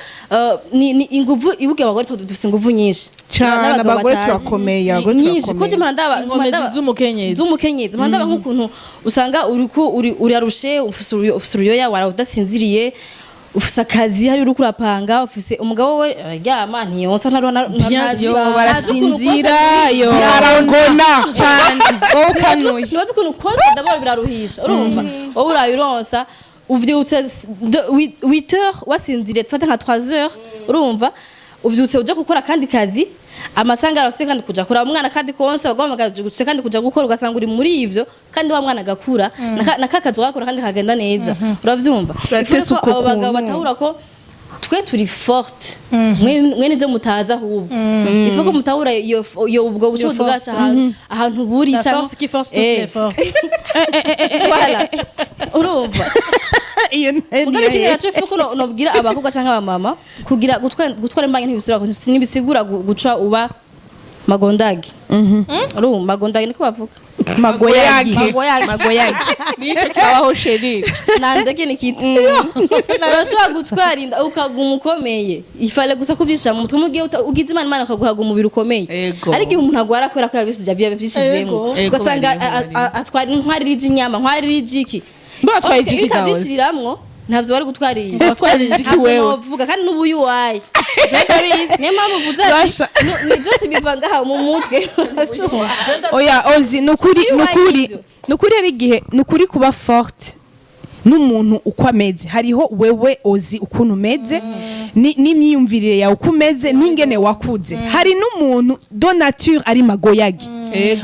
ni inguvu ibuge abagore dufise inguvu nyinshi. Cane, N'abagabo abagore batazi. turakomeye, abagore Nyinshi turakomeye. ko je mpanda Inkomezi z'umukenyezi. Z'umukenyezi. Mpanda nk'ukuntu usanga uriko uri urarushe, ufise uruyoya, wara udasinziriye, ufise akazi, hari uriko urapanga, ufise umugabo we araryama ntiyonsa, ntaruha. Bien sûr. Yo, barasinzira yo. Aragona. Cyane, wowe ukanuye. Ntibazi ukuntu konsa d'abord biraruhisha. Urumva wowe uraye uronsa, uvyutse 8 heures, wasinziriye tufate nka 3 heures, urumva uvyutse uja gukora akandi kazi, amasanga arasuye kandi kuja kuraba umwana kandi konsa, bagahamagara gutse kandi kuja gukora, ugasanga uri muri ivyo kandi wa mwana agakura na kakazi wakora kandi kagenda neza. Uravyumva? Uratese Ifu ko uko abo bagabo kuntu. batahura ko twe turi forte, mwe nivyo mutazi. Ahubwo ifu ko mutahura iyo ubwo bucuruzi bwacu ahantu buri La canke force qui force toutes les forces. Voilà. Urumva Iyo mugabe ikindi naco ifu ko nobwira abakobwa canke abamama kugira gutwara imbanyi ntibisigura guca uba magondagi. Urumva magondagi niko bavuga? Magoyagi. Magoyagi. Magoyagi. Nico kibaho, chérie. Nandege nikita urashobora gutwara inda ukaguma ukomeye, ifale gusa kuvyishira mu mutwe mu gihe ugize Imana ikaguhaga umubiri ukomeye. Ariko igihe umuntu agwara kubera ko yabisize yabyishizemo, Ego. ugasanga Bariho, bariho. atwara intwari irije inyama, ntwari irije iki. Mba watwaye Okay, ijiki gawe. utavyishiriramwo ntavyo wari gutwariye. Watwaye ijiki Ntavyo wewe. novuga kandi n'ubu yuwaye, niyo mpamvu uvuze ati Basha. Ni byose biva ngaha mu mutwe. Oya ozi, nukuri. Iyo Nukuri. wagize. Nukuri hari igihe nukuri kuba forte n'umuntu uko ameze. Hariho wewe ozi ukuntu umeze n'imyiyumvirire yawe uko umeze n'ingene wakuze, hari n'umuntu de nature ari magoyagi.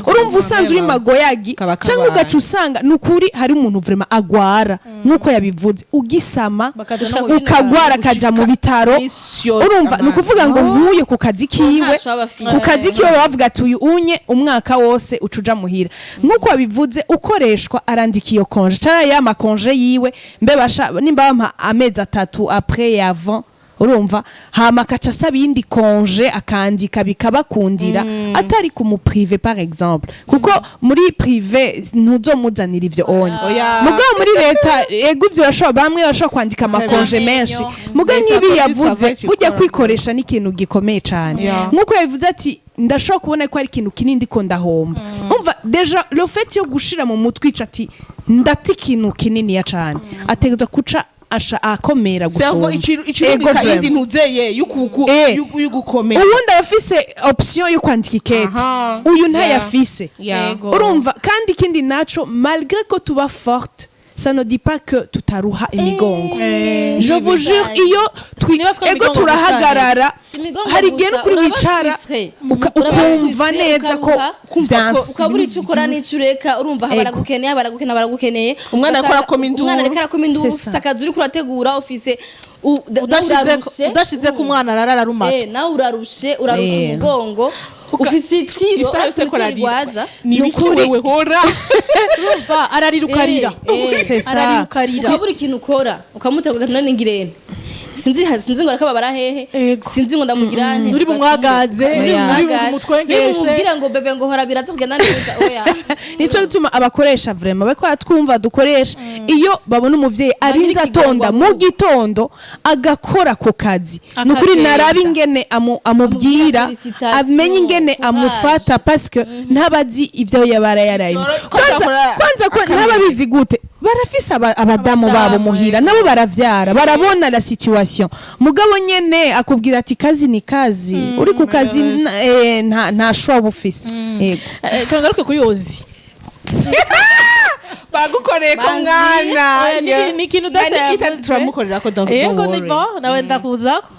Urumva usanzwe uri magoyagi Kaba cyangwa kabaye. ugaca usanga nukuri hari umuntu vraiment agwara nk'uko yabivuze ugisama, Bakaja no mu ukagwara akaja mu bitaro. Misi yose Urumva ni amana. ukuvuga ngo nkuye ku kazi kiwe, Ntaco aba afise. ku kazi kiwe bavuga ati uyu unye umwaka wose ucuja muhira. Nk'uko wabivuze, ukoreshwa arandika iyo congé canke ya ma congé yiwe, mbe basha nimba bampa amezi 3 après et avant. Urumva, hama akaca asaba iyindi congé, akandika bikabakundira, atari ku mu privé par exemple, kuko muri privé ntuzomuzanira ivyo onye. Oya. Mugabo muri leta, ego, ivyo urashobora, bamwe bashobora kwandika ama congés menshi, mugabo Leta nk'ibi ko yavuze, travail burya ikora. kwikoresha ni ikintu gikomeye cane. Nk'uko yabivuze ati ndashobora kubona ko ari ikintu kinini ndiko ndahomba. Umva, déjà le fait yo gushira mu mutwe ico ati ndata ikintu kininiya cane, ategerezwa kuca asha akomera cerveau gusumba. Icirungika Ego, iyindi vraiment. ntuzeye y'ukuku y'ugukomera. Uwundi aba afise option yo kwandika ikete, uyu ntayafise. Urumva, kandi ikindi naco, malgré ko tuba forte, ça ne dit pas que tutaruha imigongo. Je vous jure, iyo Niba twa ego imigongo turahagarara, Si imigongo hari igihe gusa, n'ukuri uraba wicara frustré. Uraba ukumva frustré, neza ko ukaruha, vyanse. Ukabura icyo ukora n'icyo ureka. Urumva aha baragukeneye, baragukeneye, baragukeneye. Umwana ariko Ugasanga arakoma induru. umwana ariko arakoma induru. C'est ça. Ufise akazi uriko urategura, ufise urarushe. Udashize ko umwana arara arumata. Nawe urarushe, urarushe umugongo, ufise itiro, Isaha yose ufise ko itiro ararira. rigwaza. Ni ibiki wewe hora? Urumva, ararira ukarira. C'est ça. Ararira ukarira. Ukabura ikintu ukora, ukamutera ugatuma ningirene, sinzi, sinzi ngo arakababara hehe. Sinzi ngo ndamugira nte. Uri bumwagaze, uri bumutwengeshe. Nimubwira ngo bébé, ngo hora biraza kugenda neza, oya. Nico gituma abakoresha vraiment bariko baratwumva, dukoresha, iyo babona umuvyeyi arinze atonda mu gitondo agakora ako kazi, ni ukuri Akagenda. naraba ingene amubwira, Félicitations, amenye ingene courage. amufata, parce que ntabazi ivyo yabara yarayimo. Ko Kwanza akora kwanza ko ntababizi gute, barafise abadamu babo muhira, nabo baravyara, barabona la situation. Mugabo nyene akubwira ati kazi ni kazi, uri ku kazi nta choix uba ufise. Yego. Kangaruke kuri Ozi. Bagukoreye ko Banzi. mwana. Oya, ni ikintu Na udasa Nikita yavuze. turamukorera ko, don't Yego, worry. ni bon, nawe ndakuzako.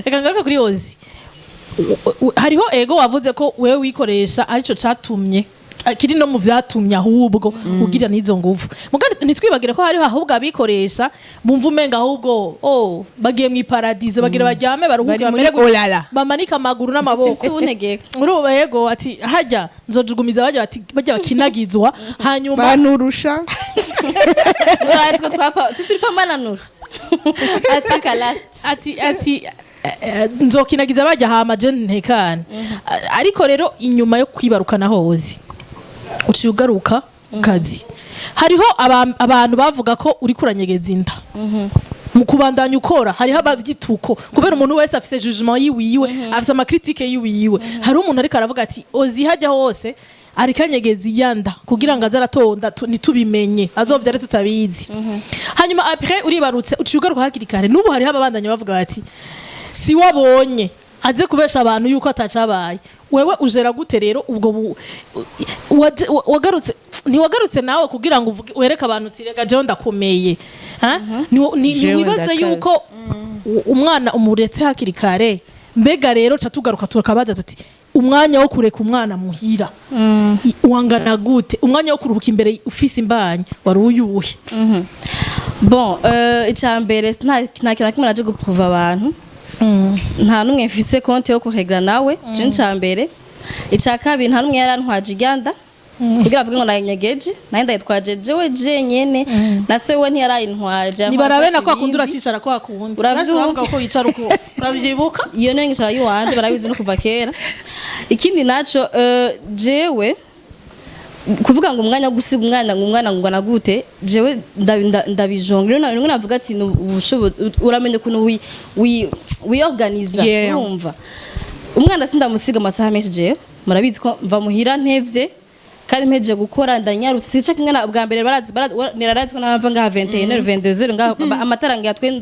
Reka ngaruke kuri Ozi. Hariho, ego, wavuze ko wewe wikoresha arico catumye, kiri no mu vyatumye ahubwo ugira n'izo nguvu. Muga ntitwibagire ko hariho ahubwo abikoresha bumva umenga ahubwo oh bagiye mu iparadizo, bagira baryame baruhuke, Bari muri bamere gutya, olala. bamanike amaguru n'amaboko. Si untegeka. Urumva, yego, ati hajya nzojugumiza bajya bati bajya bakinagizwa hanyuma Banurusha. Uratwe twapa tuturi pamananura ati kalast. Ati nzokinagiza bajya hama je ntekane. Ariko rero inyuma yo kwibarukana hozi uciye ugaruka kazi, hariho abantu bavuga ko uri kuranyegeza inda mu kubandanya ukora. Hariho abavyituko kubera umuntu wese afise jugement yiwiwe, afise ama critiques yiwiwe. Hariho umuntu ariko aravuga ati Ozi hajya hose ariko anyegeza iyanda kugira ngo aze aratonda ntitubimenye, azovyare tutabizi. Hanyuma après uribarutse, uciye ugaruka hakiri kare. N'ubu hariho ababandanya bavuga bati si wabonye aze kubesha abantu yuko atacabaye. Wewe ujera gute rero ubwo wagarutse, ntiwagarutse nawe kugira ngo wereke abantu uti rega jewe ndakomeye? Ha? Jewe Ntiwibaze ndakaze. yuko umwana umuretse hakiri kare? Mbega rero ca tugaruka tukabaza tuti umwanya wo kureka umwana muhira wangana gute? Umwanya wo kuruhuka imbere ufise imbanyi wari uyuhe? Bon, icya mbere, nta kintu na kimwe naje guprouva abantu, nta n'umwe mfise compte yo kuregla nawe. Je icya mbere. Icya kabiri, nta n'umwe yarantwaje iganda kugira bavuge ngo nayinyegeje, nayo ndayitwaje jewe jenyene, na se we ntiyarayintwaje. Nibarabe na kwa kundi ibindi. uracicara kwa kundi. Uravyumva? Bavuga ko yicara uko, uravyibuka? Iyo niyo ngicara yiwanje, barabizi no kuva kera. Ikindi naco, jewe kuvuga ngo umwanya wo gusiga umwana, ngo umwana ngana gute, jewe ndabijonga. Rero rimwe navuga ati ni ubushobozi, uramenya ukuntu wiorganiza. Urumva, umwana sindamusiga amasaha menshi. Jewe murabizi ko mva muhira ntevye kandi mpejeje gukora ndanyarutse, sica kimwe na bwa mbere. Barazi, narazi ko nava ngaha 21h 22h ngaha amatara ngiya twe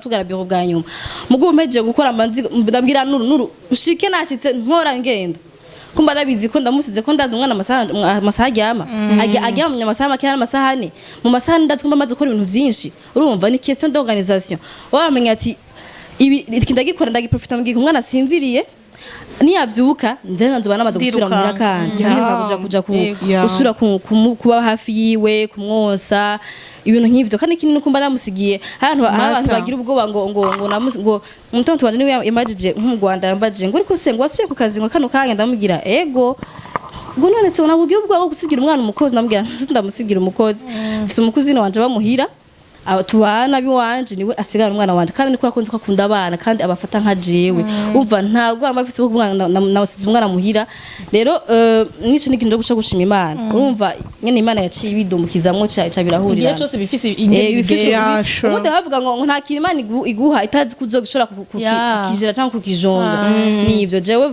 tugara biro bwa nyuma. Mugo mpejeje gukora manzi ndambwira Nuru: "Nuru, ushike." Nashitse ntora ngenda kumba ndabizi ko ndamusize, ko ndazi umwana amasaha aryama, aryama mu masaha make, amasaha 4. Mu masaha 4 ndazi ko mba maze gukora ibintu vyinshi. Urumva, ni question d'organisation. Wamenya ati ibi iki ndagikora, ndagiprofita mu gihe umwana asinziriye, niyavyuka nje nzoba namaze gusubira muhira kandi canke nkaja kuja gusubira kuba hafi yiwe, kumwonsa, ibintu nk'ivyo. Kandi ikindi nuko mba namusigiye hari abantu Mata. bagira ubwoba ngo umutonto wanje niwe yambajije, nko mu Rwanda yambajije ngo ariko se ngo wasubiye ku kazi ngo kano kanya? Ndamubwira ego. Ngo none se nabwo ubwoba bwo gusigira umwana umukozi? Ndamubwira ndamusigira umukozi, mfise umukuzini wanje bamuhira. Tubana biwanje, niwe asigara umwana wanje, kandi niko yakunze ko akunda abana kandi abafata nka jewe. Umva, ntabwo amba afise umwana nawasize umwana muhira. Rero nico ni ikintu cyo guca gushima Imana. Urumva nyene Imana yaciye ibidumukizamwo ca birahurira. Igihe cyose bifise ingene bifise Yeah, sure. Ubundi bavuga ngo nta kintu Imana iguha itazi ko uzoshobora Yeah. kukijera cyangwa kukijonga. Nivyo, jewe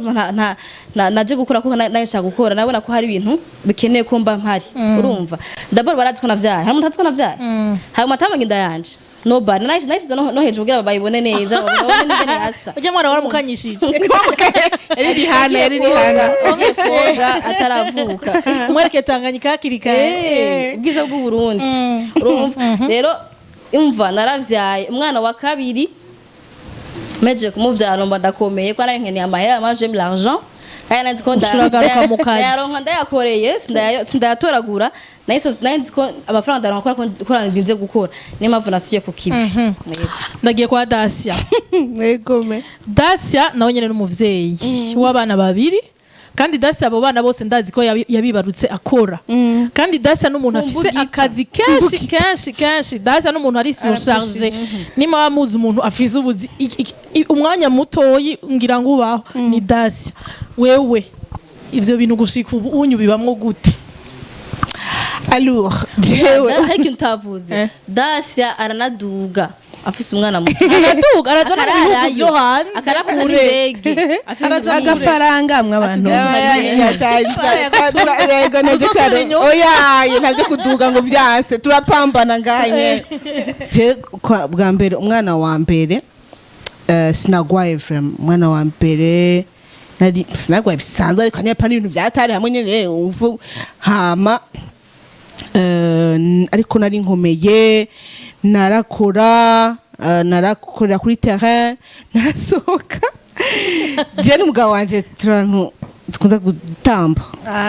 naje gukora kuko naye nshaka gukora, nabona ko hari ibintu bikeneye ko mba mpari. Urumva, d'abord barazi ko navyaye, hari umuntu atazi ko navyaye, hari umuntu atabonye inda yanje, nobody. Nayishize no hejuru kugira bayibone neza, babone n'ingene hasa. Ujya mwana waramukanyishije. Yari Rihana, yari Rihana. Koga ataravuka. Umwereke Tanganyika hakiri kare. Ubwiza bw'Uburundi. Urumva rero, umva, naravyaye umwana wa kabiri, meje kumuvyara numva ndakomeye ko nari nkeneye amahera. Moi, j'aime l'argent, kandi nzi ko Ucuragaruka mu kazi. Ndayaronka ndayakoreye, sindayatoragura. Nahise nzi ko amafaranga ndayaronka kubera ko ndinze gukora, niyo mpamvu nasubiye ku kivi. Yego. Ndagiye kwa Dacia. Yego me. Dacia nawe nyene n'umuvyeyi w'abana babiri, kandi Dacia abo bana bose ndazi ko yabibarutse akora, kandi Dacia n'umuntu afise Kumbugita. akazi kenshi kenshi kenshi. Dacia n'umuntu ari surchargé. Nima bamuzi umuntu afise ubuzi umwanya mutoyi ngira ngo ubaho ni Dacia. Wewe ivyo bintu gushika ubu unyu bibamwo gute? Alors, jewe Hari ikintu utavuze: Dacia aranaduga afise umwana muto. Araduga, araja no mu bihugu Akararayo. vyo hanze Akarafata kure. n'indege afise umwana. Agafaranga mw'abantu. Uzosubira inyuma? Oya, ntabyo kuduga ngo vyanse, turapambana nganye. Je bwa mbere, umwana wa mbere, sinagwaye vraiment. Umwana wa mbere nari nagwaye bisanzwe, ariko nyapa n'ibintu vyatari hamwe nyene umvu hama ariko nari nkomeye, narakora, narakorera kuri terrain, narasohoka. Je n'umugabo wanje turantu dukunda gutamba.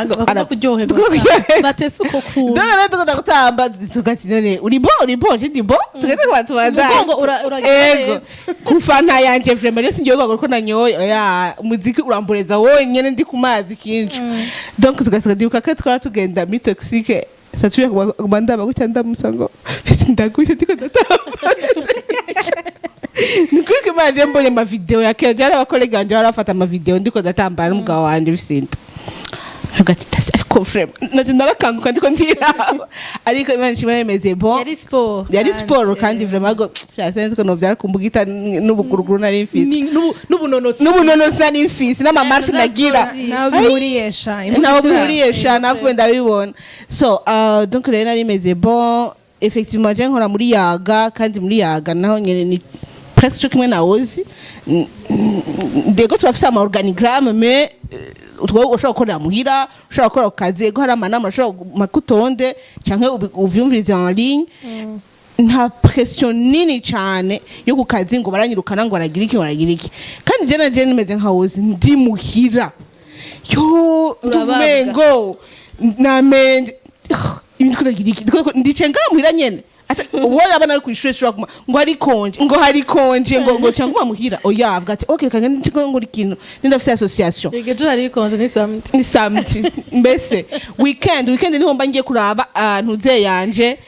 Bakunda kuryoherwa. Dukunda kuryoherwa. Batese uko kuntu. Dore rero dukunda gutamba, tugati none uri bo, uri bo, je ndi bo, tugende kwa tubandanye. Umugongo uragira Ego. neza. Kufanta yanje vraiment, je singiye ko nanyoye. Oya, umuziki uramboreza wonyene ndi ku mazi kinshi. Donc tugasiga, ndibuka ko twara tugenda muri toxique saturiye kuba ndaba gutya, ndamusa ngo fisi ndagutya ndiko ndatamba. Ni kuri ko Imana, je mbonye amavideo ya kera, jari abakolega banje barafata amavideo ndiko ndatambana n'umugabo wanje bisinda. Avuga ati "Tasi", ariko vraiment naje narakanguka ndiko ndiraba, ariko Imana ishimwe yemeze bon. Yari siporo. Yari siporo, kandi vraiment go sinzi ko novyara kumbugita n'ubuguruguru nari mfise. N'ubunonotsi. N'ubunonosi nari mfise n'amamarshe nagira. Nawe bihuriye sha. Naho bihuriye sha, navuye ndabibona. So donc rero nari meze bon. Effectivement, je nkora muri Yaga, kandi muri Yaga naho nyene ni presque cyo kimwe na Ozi. Ndego turafise ama organigramme, mais utwo ushobora gukorera muhira, ushobora gukora ku kazi. Ego, hari amanama ushobora makutonde canke uvyumvirize en ligne. Nta pression nini cyane yo ku kazi ngo baranyirukana, ngo baragira iki, ngo baragira iki. Kandi je na je nimeze nka Ozi, ndi muhira yo nduvumengo namenje ibintu kudagira iki, ndicaye ngaha muhira nyene. Uwo yabana ari kw'ishure shobora kuguma ngo hari congé, ngo hari congé, ngo cyangwa muhira. Oya, avuga ati okay, reka ngende ngo ikintu nindafise association. Ejo hari congé, ni samedi. Ni samedi, mbese weekend niho mba ngiye kuraba ntuze yanje,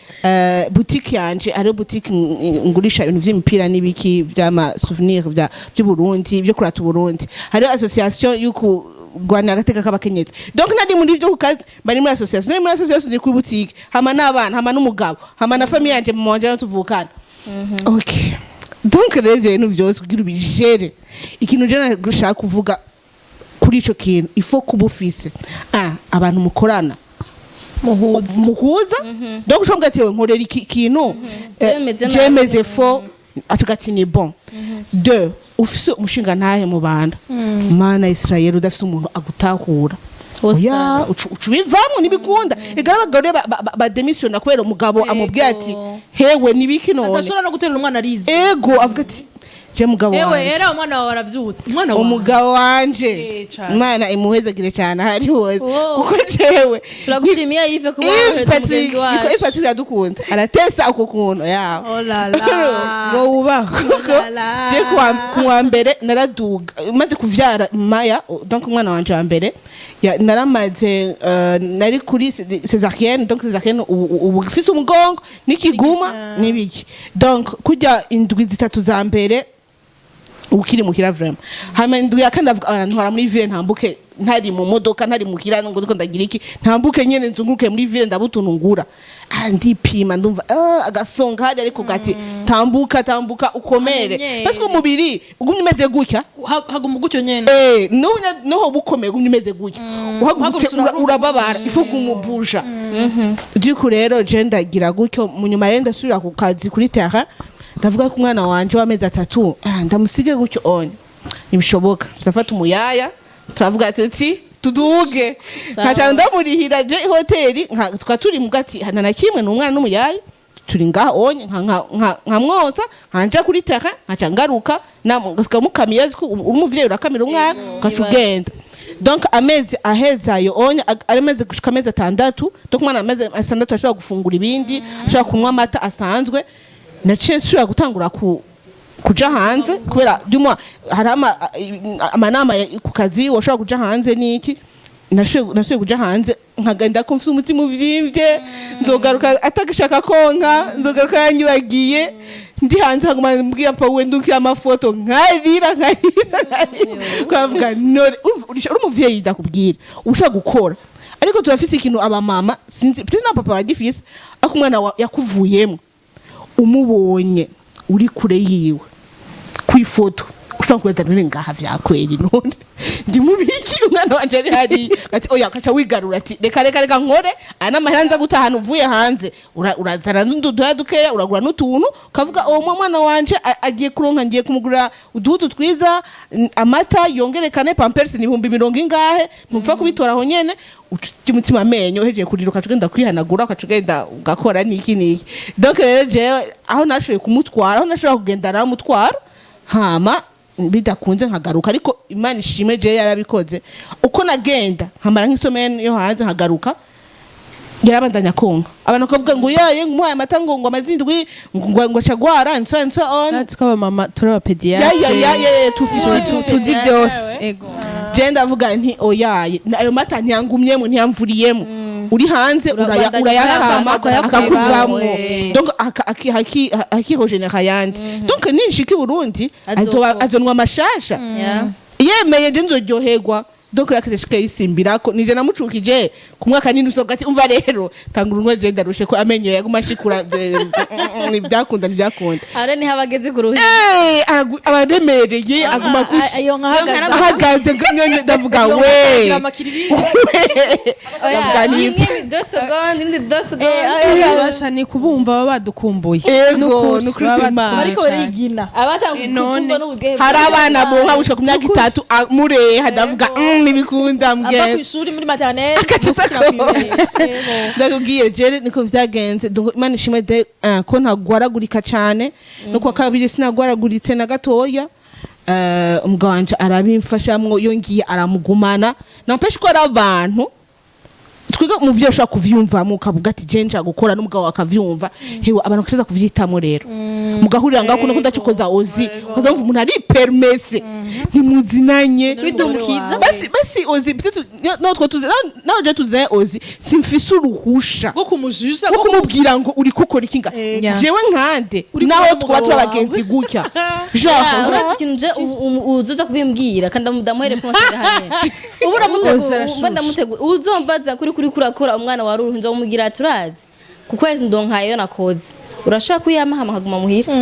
boutique yanje. Hariho boutique ngurisha ibintu vy'imipira n'ibiki vy'ama souvenir vya by'Uburundi, byo kurata Uburundi. Hariho association y'uku kurwanira agateka k'abakenyezi. Donc nari muri byo ku kazi, bari muri association, nari muri association, ni kuri boutique, hama n'abana, hama n'umugabo, hama na famille yanje, mama wanje tuvukana. Okay, donc rero ivyo bintu vyose kugira ubijere, ikintu je nashaka kuvuga kuri ico kintu, ifo kuba ufise abantu mukorana muhuza. Muhuza. Donc ushobora kuvuga ati "Yewe, nkorera iki kintu." Jemeze nabi. Jemeze fo atuga ati ni bon. Deux, ufise umushinga ntahe mu banda mana Israel, udafise umuntu agutahura. Osa. Oya, uca ubivamwo, ntibikunda. Ega abagore bademisiona kubera umugabo amubwiye ati hewe nibiki none. Adashobora no guterura umwana arize. Ego, avuga ati Je mugabo Ewe wanje, era umwana wawe aravyutse, umwana wawe. Umugabo wanje, Eh, cane. Imana imuhezagire cyane aho ari hose, Oh. kuko jewe Turagushimiye Yves kuba Yves wohereza Patrick mugenzi yitwa Yves wacu. Patrick, iradukunda, aratesa uko kuntu yawe. Oh la la. Ngo wubahwe. Kuko je kuwa mbere naraduga maze kuvyara Maya, donc umwana wanje wa mbere, naramaze nari kuri césarienne. Donc césarienne ubu ufise umugongo n'ikiguma n'ibiki, donc kurya indwi 3 za mbere ukiri muhira vraiment. Hama indwi ya kane ndavuga: "Ah, ntwara muri ville, ntambuke ntari mu modoka, ntari muhira, ngo ndiko ndagira iki, ntambuke nyene nzunguruke muri ville ndabutuntu ngura." Ah, ndipima ndumva agasonga hari, ariko gati tambuka, tambuka ukomere. Amenyere. Parce que umubiri ugumye umeze gutya, Haguma gutyo nyene. N'ubu noho bukomeye, ugumye umeze gutya, uhagurutse Uhagurutse urababara, ifu kumubuja. Du coup rero je ndagira gutyo, mu nyuma rero ndasubira ku kazi kuri terrain. Ndavuga ko umwana wanje w'amezi 3, ndamusige gutyo onye, ntibishoboka. Ndafata umuyaya, turavuga tuti tuduge, nkaca ndamurihira je hoteli, tukaba turi mu gati nta na kimwe, ni umwana n'umuyaya, turi ngaha onye, nkamwoza, nkanja kuri terrain, nkaca ngaruka mukamiye. Azi ko uri umuvyeyi, urakamira umwana ugaca ugenda. Donc amezi aheza ayo onye ari amezi gushika amezi 6. Donc umwana amezi 6 ashobora gufungura ibindi, ashobora kunywa amata asanzwe. Naciye nsubira gutangura kuja hanze, kubera du moins hari amanama ku kazi washobora kuja hanze n'iki. Nasubiye kuja hanze, nkagenda ko mfise umutima uvyimbye, nzogaruka atagishaka konka, nzogaruka yanyibagiye. Ndi hanze nkaguma mbwira papa we, ndukira amafoto, nkarira, nkarira, nkarira, kavuga none urumva uri umuvyeyi, ndakubwira ushaka gukora, ariko turafise ikintu abamama, sinzi peut-être na papa baragifise, ariko umwana yakuvuyemo, umubonye uri kure yiwe kwifoto, ushobora kubaza: "None ngaha vyakweri? None ndi mubiki? Umwana wanje ari hariya." Ati: "Oya." Ukaca wigarura ati: "Reka, reka, reka nkore aya n'amahera nza gutahana." Uvuye hanze urazana n'ududuha dukeya, uragura n'utuntu, ukavuga: "Uwo mwana wanje agiye kuronka, ngiye kumugurira uduhudu twiza, amata yongerekane, pampers ni ibihumbi mirongo ingahe, ntupfa kubitora aho nyene." Uca umutima amenyo, uhejeje kurira ukaca ugenda kwihanagura, ukaca ugenda ugakora niki niki. Donc rero jewe aho nashoboye kumutwara, aho nashobora kugenda naramutwara, hama bidakunze nkagaruka. Ariko Imana ishimwe, jewe yarabikoze uko nagenda nkamara nk'i semaine yo hanze nkagaruka, yarabandanya konka. Abantu bakavuga ngo yaye ngumuhaye amata ngo amazindwi ngo acagwara and so and so on. Natwe abamama turi Ya abapédiatres. Ya ya ya, tufise Tuzi byose, ego. Je ndavuga nti: "Oyaye, ayo mata ntiyangumyemo, ntiyamvuriyemo." Uri hanze Urabandanya urayakama akakuvamwo. Akakuvamwo, donc akihojenera ayandi. Donc ninshika i Burundi Azokonka. azonwa amashasha. Yemeye nje nzoryoherwa. Donc rakireshike yisimbirako nije namucukije ku mwaka nini usoga ati: "Umva rero, tangura unywe, je ndarushe ko amenyo yaguma ashikura." Ntibyakunda, ntibyakunda. Ara niho abageze ku ruhimbi. Abaremereye aguma Ayo nkahagaze. Ahagaze nyone ndavuga we Amakiriri. Oya, Ndavuga ni rimwe 2 secondes, indi 2 secondes. Abasha ni kubumva baba badukumbuye. Ego, Nukuri, nukuri baba kw'Imana. badukumbuye Ariko cane. barigina. Abatanga None. kumva n'uburyohe. Hari abana bonka gushika ku myaka 3, mureha ndavuga ntibikunda Ava ku mbwene ishuri muri maternelle Agaca gushika aza. kw'ibere. Ndakubwiye jere niko vyagenze. Donc Imana ishimwe de ko ntagwaragurika cane, no kuwa kabiri sinagwaraguritse na gatoya. Umugabo wanje arabimfashamwo, iyo ngiye aramugumana. Nampeshe ko ari abantu twiga mu vyo ushobora kuvyumvamo, ukavuga ati: "Je nshaka gukora," n'umugabo akavyumva. Hewe, abantu bakashaka kuvyitamo rero, mugahurira ngaho kuno kudacokoza ozi, ukazumva umuntu ari permese ntimuzinanye. Kwidumukiza. Basi basi ozi peut-être no two tuzi nawe je tuzi ozi, simfise uruhusha Rwo kumujija. rwo kumubwira ngo uri gukora iki nga jewe nkande Uri naho kumwe twaba turi n'umugabo abagenzi gutya genre. Uretse ikintu je uzoza kubimbwira kandi ndamuhere konse gahane. Ubu uramutegura. Mba ndamutegura. Uzombaza kuri kurakora umwana wa ruhu, nzomubwira: "Turazi ku kwezi ndonkayo nakoze, urashobora kuyama hama akaguma muhira."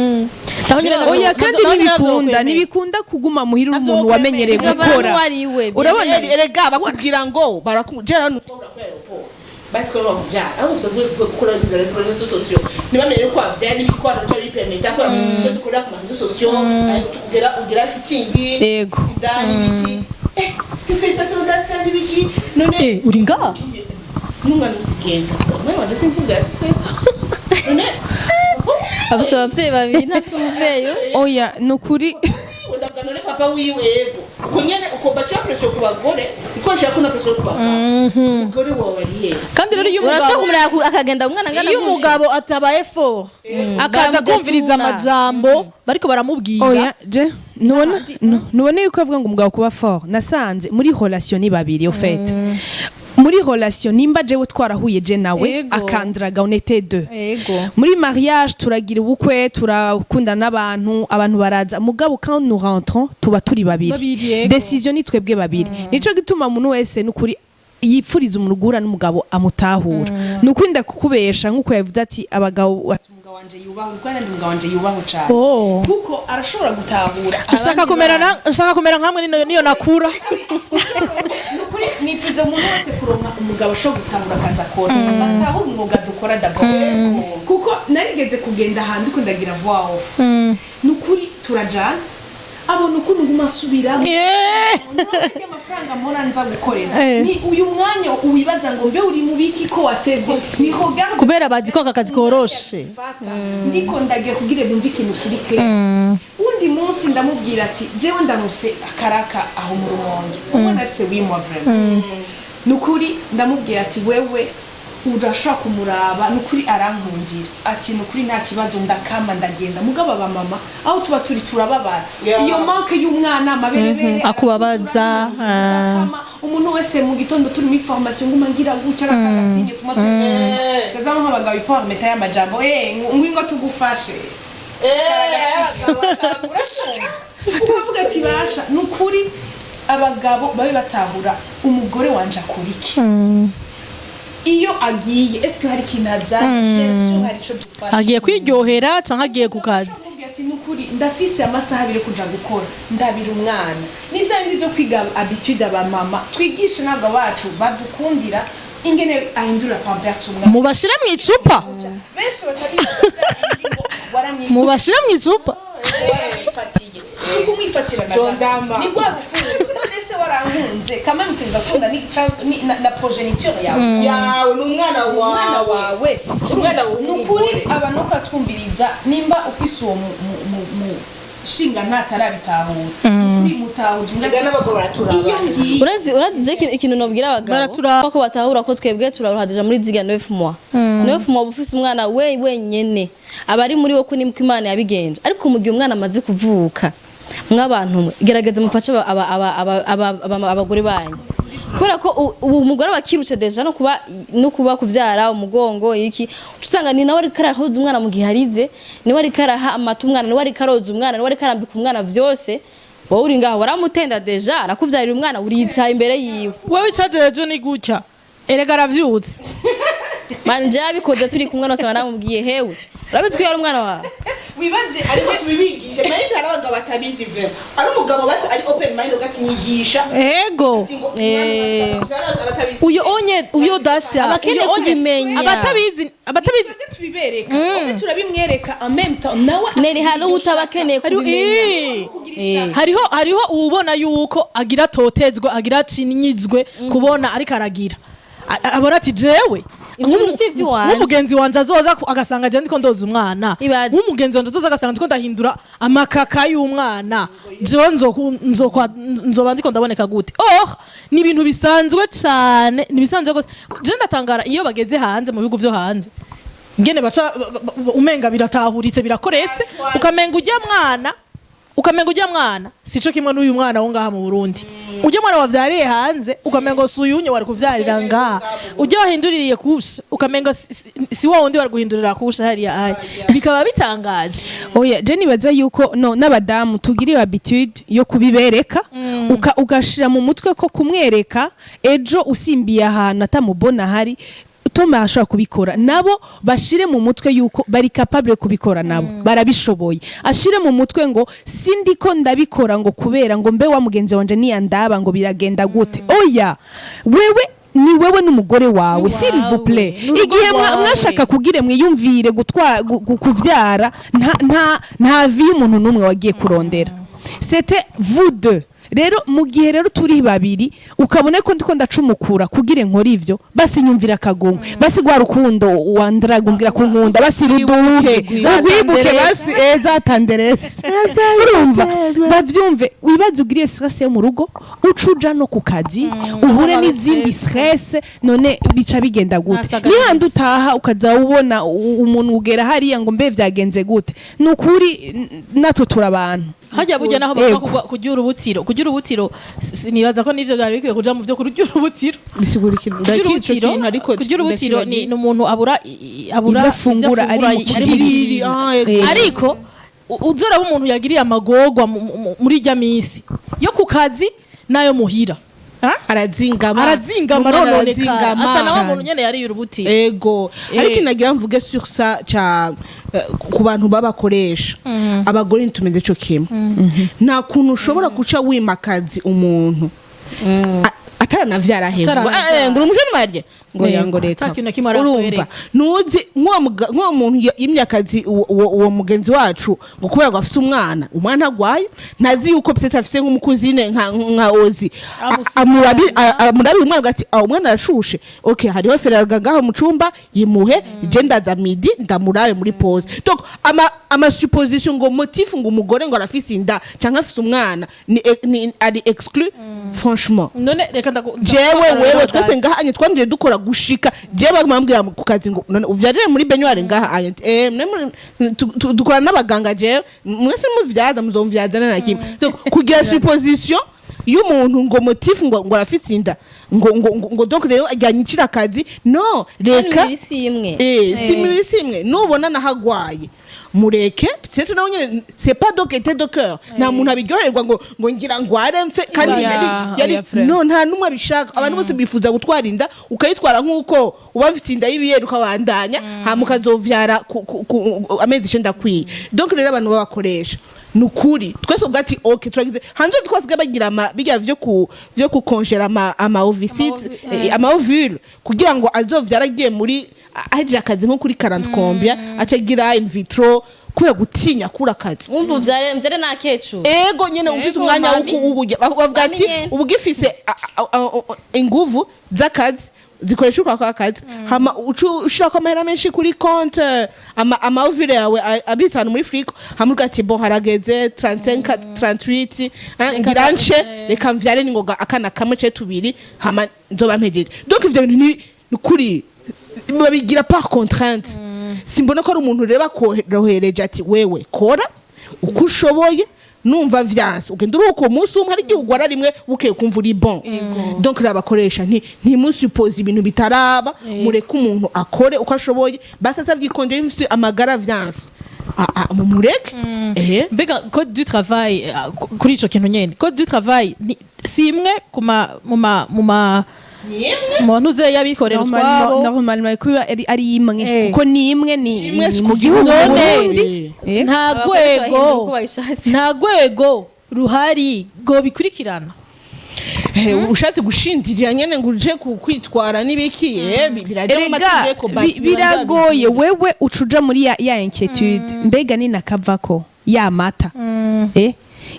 Naho nyine Oya, kandi naho nyine ntibikunda navyo. ntibikunda kuguma muhira uri Navyo umuntu wamenyereye Bizovana gukora. n'uwari we. Urabona? Erega bakubwira ngo barakujera n'umukobwa kuri aéroport, basi ko bakuvyara aho twe gukora les réseaux sociaux, ntibamenye ko wavyara n'ibikora cyo bipermeta ko dukorera ku réseaux sociaux, tugera ugira shooting, Yego. sida n'ibiki, félicitations d'Asia n'ibiki none. Uri ngaha. N'umwana usigenda, umwana wanje simvuga yafise none. Afise abavyeyi babiri, ntafise umuvyeyi. Oya, ni ukuri. Ndavuga none papa wiwe, yego, uko nyene uko baca pression ku bagore, niko nshaka na pression ku bagabo. Umugore wawe ari hehe? Kandi rero iyo Urashobora umugabo kumureba akagenda umwana angana iyo gutyo. Umugabo atabaye fort, akaza Baramudetura. kumviriza amajambo bariko baramubwira. Oya, je nubona nubona yuko avuga ngo umugabo kuba fort, nasanze muri relation ni babiri. Au fait, muri relation, nimba jewe twarahuye, je nawe akandraga, on était deux. Muri mariage turagira ubukwe, turakundana n'abantu, abantu baraza, mugabo quand nous rentrons tuba turi babiri. Babiri, yego. Décision ni twebwe babiri. Nico gituma umuntu wese nukuri yipfuriza umuntu guhura n'umugabo amutahura. Ni ukuri, ndakukubesha nk'uko yavuze ati abagabo, ati umugabo wanje yubaho, kuko nanjye umugabo wanje yubaho cane, kuko arashobora gutahura Nshaka abandi kumera bana. Nshaka kumera nkamwe niyo nakura. Nukuri nifuza umuntu wese kuronka umugabo ashobora gutahura akazi akora, batahura umwuga dukora d'abord, kuko narigeze kugenda ahantu ko ndagira voix off, nukuri turajana, abona ukuntu nguma nsubiramo amafaranga mpora nza gukorera. Ni uyu mwanya wibaza ngo mbe uri mubiki ko watevye, ni regarde. Kubera bazi ko aka kazi koroshe. Fata ndiko ndagiye kugira bumve ikintu kiri clair. Undi munsi ndamubwira ati jewe ndanuse akaraka aho mu Rumonge, umwana afise 8 mois. Vraiment, nukuri ndamubwira ati wewe urashobora kumuraba, nukuri arankundira, ati nukuri nta kibazo, ndakama ndagenda. Mugabo aba mama aho tuba turi turababara. Iyo manque y'umwana, amaberebere Akubabaza, ndakama. Umuntu wese mu gitondo turi muri formation, nguma ngira gutya akagasinye tuma twese kazamo nk'abagabo ipormeta y'amajambo, ngwingo tugufashe. Ukavuga ati basha, nukuri abagabo babe batahura umugore wanje akora iki, iyo agiye eske hari ikintu azanye? Bien sûr hari ico dufasha. Agiye kwiryohera canke agiye ku kazi? Akubwira ati nukuri ndafise amasaha 2 yo kuja gukora, ndabira umwana. Ni vya bindi vyo kwiga habitude, abamama twigishe ntabwo bacu badukundira ingene ahindura pampers umwana. Mubashire mu icupa. Benshi baca bibaza bya bindi ngo waramwifatiye. Mubashire mu icupa. Waramwifatiye, si ukumwifatira na gato. Jondama. Ni rwa rukundo. None se warankunze kama mutenza kunda ni na progéniture yawe. Yawe, ni umwana Umwana wawe. Wawe. Umwana Ni ukuri. w'umugore. Abantu bakatwumviriza, nimba ufise uwo mu shinga ntatarabitahura, kuri mutahuza umbwira Ega ati, n'abagabo baraturaba. Iyo ngiye Urazi je ikintu nobwira abagabo Baraturaba. ko batahura ko twebwe turaruha déjà muri ziga 9 mois. 9 mois uba ufise umwana we wenyene, aba ari muri wo ko niko Imana yabigenje. Ariko mu gihe umwana amaze kuvuka, mw'abantu mwe, gerageza mufashe abagore banyu, kubera ko ubu umugore aba akirutse déjà no kuba kuvyara, umugongo iki, usanga ni nawe ariko arahoza umwana mu gihe arize, niwe ariko araha amata umwana, niwe ariko aroza umwana, niwe ariko arambika umwana vyose. Wowe uri ngaho waramutenda déjà, arakuvyarira umwana, uricaye imbere yiwe. Wewe icajeje ni gutya, erega aravyutse. Manje yabikoze turi kumwe nose, namubwiye: "Hewe, urabizi ko yari umwana wawe." Wibaze. Ariko tubibigishe maybe hari abagabo batabizi vraiment, ari umugabo basi ari open mind ugati nyigisha. Ati ngo umwana abatabizi. Uyo onye, uyo dasya. Abakeneye Uyo onye- kubimenya. Abatabizi. Twebwe tubibereka. En fait, turabimwereka en même temps nawe. Neri hari utaba akeneye Hariho kubimenya. Hariho uwubona yuko agira totezwe, agira acinyizwe kubona ariko aragira abona ati jewe Ivyo bintu si ivy'iwanje. Nk'umugenzi wanje azoza agasanga je ndiko ndoza umwana, Ibaze. nk'umugenzi wanje azoza agasanga ndiko ndahindura amakaka y'umwana, jewe nzoba ndiko ndaboneka gute? Oh, ni ibintu bisanzwe cane, ni bisanzwe gose. Je ndatangara iyo bageze hanze, mu bihugu vyo hanze, ngene baca umenga biratahuritse, birakoretse, ukamenga ujya mwana sico kimwe n'uyu mwana wo ngaha mu Burundi. Ujya mwana wavyariye hanze ukamenga si uyunye wari kuvyarira ngaha, ujya wahinduririye couche ukamenga si wa wundi wari guhindurira couche hariya aya, bikaba bitangaje. Oya, je nibaza yuko no n'abadamu tugira iyo habitude yo kubibereka, ugashira mu mutwe ko kumwereka ejo usimbiye ahantu atamubona hari Toma ashobora kubikora, nabo bashire mu mutwe yuko bari capable kubikora, nabo barabishoboye. Ashire mu mutwe ngo sindiko ndabikora ngo kubera ngo mbe wa mugenzi wanje niyandaba ngo biragenda gute. Oya, wewe ni wewe n'umugore wawe, s'il vous plaît. N'urugo Igihe rwawe. mwashaka kugira mwiyumvire gutwa kuvyara, nta vie y'umuntu n'umwe wagiye kurondera, c'était vous deux. Rero mu gihe rero turi babiri, ukabona ko ndiko ndacumukura kugira nkora ivyo, basi nyumvira akagongwe, basi gwa rukundo wandaraga umbwira ko nkunda, basi ruduge, ugwibuke, basi za tendresse. Urumva, bavyumve. Wibaze ugiriye stress yo mu rugo, uca uja no ku kazi, uhure n'izindi stress. None bica bigenda gute? Nasaga. Nihandi utaha ukaza ubona umuntu ugera hariya ngo mbe vyagenze gute? Ni ukuri, natwe turi abantu. Hajya burya naho bavuga Ego. kurya urubutiro, nibaza ko n'ivyo byari bikwiye kuja mu byo kurya urubutiro. Bisigura ikintu? Kurya Ndakizi ico urubutiro, kintu, ariko kurya urubutiro ni umuntu abura abura Ivyo afungura ari mu ari mu kiriri. kiriri. Ah, ego. Ariko uzoraba umuntu yagiriye amagorwa muri irya minsi yo ku kazi n'ayo muhira. Arazingama. Arazingama, Umwana arononekara, arazingama. asa na wa muntu nyene yariye urubutiro. Ego. Ariko nagira mvuge sur ça ca ku bantu babakoresha, abagore ntitumeze co kimwe. Nta kuntu ushobora guca wima akazi umuntu ataranavyara hemba. Ataranavyara. Ngo uri umujene marié, ngo ya, ngo reka. Ata kintu na kimwe Urumva, arakwereka. ntuzi nk'uwo muntu yimye akazi uwo mugenzi wacu ngo kubera ngo afise umwana, umwana agwaye, ntazi yuko peut-être afise nk'umukuzine nka Ozi amurabira umwana ati: "Ah, umwana arashushe, okay, hariho Efferalgan ngaho mu cumba, yimuhe, je ndaza midi ndamurabe muri pause." Donc ama supposition ngo motif, ngo umugore ngo arafise inda cyangwa afise umwana, ni ari exclu, franchement. None reka Jewe, wewe, twese ngaha anye twangiye dukora gushika jewe bamambwira ku kazi ngo none uvyarire muri baignoire ngaha anye. Mwe dukora n'abaganga, jewe mwese muvyaza, muzomvyazana na kimwe. Donc kugira supposition y'umuntu ngo motif, ngo arafise inda, ngo donc rero ajyanye akazi, no reka. Imibiri si imwe. Si imibiri si imwe. Nubona nahagwaye, mureke. C'est nawe nyene, c'est pas de gaieté de cœur, nta muntu abiryoherwa ngo ngira ngware mfe kandi Oya, yari oya, frère. No, nta numwe abishaka. Abantu bose bifuza gutwara inda, ukayitwara nk'uko uba ufite inda y'ibiyeri, ukabandanya, hama ukazovyara amezi 9 akwiye. Donc rero abantu babakoresha, ni ukuri twese ubwo ati ok, turagize hanze, twasigaye bagira ama bijya vyo kukongera ama ovocytes, ama ovule, kugira ngo azovyara agiye muri ahejeje akazi nko kuri 40 combien, acagira in vitro kubera gutinya kura akazi. Wumva uvyare nakecuru. Ego nyene, ufise Ego, umwanya mami. wo bavuga ati Mami nyene. uba ugifise inguvu z'akazi, zikoresha uko akazi, hama uca ushirako amahera menshi kuri compte, ama ovule yawe abitse ahantu muri frigo, hama uvuga ati: "Bon, harageze 35, 38, ngira nce reka mvyare ningoga akana kamwe ce tubiri, hama nzoba mpejeje." Donc ivyo bintu ni kuri babigira par contrainte. Simbona ko ari umuntu rero bakorohereje ati: "Wewe kora uko ushoboye, numva vyanse ugenda uruhuka umunsi umwe." Hari igihe ugwara rimwe, bukeye ukumva uri bon. Donc rero abakoresha, ntimusuppose ibintu bitaraba. Mureke umuntu akore uko ashoboye, basi asavye ikonje, yumvise amagara vyanse, mumureke ehe. Mbega code du travail, kuri ico kintu nyene, code du travail si imwe kuma mu ma mu ntuze y'abikorera utwabo? Normalement kuba ari imwe, kuko ni imwe, ni Imwe ni si mu ku gihugu gihugu. None Burundi. nta Abakoresha bahindura rwego uko babishatse. nta rwego ruhari ngo bikurikirana. Ushatse gushindirira nyene ngo uje kwitwara n'ibiki, biraja mu Erega mategeko, but biragoye. Wewe uca uja muri ya inquiétude: mbega ni nakavako ya mata,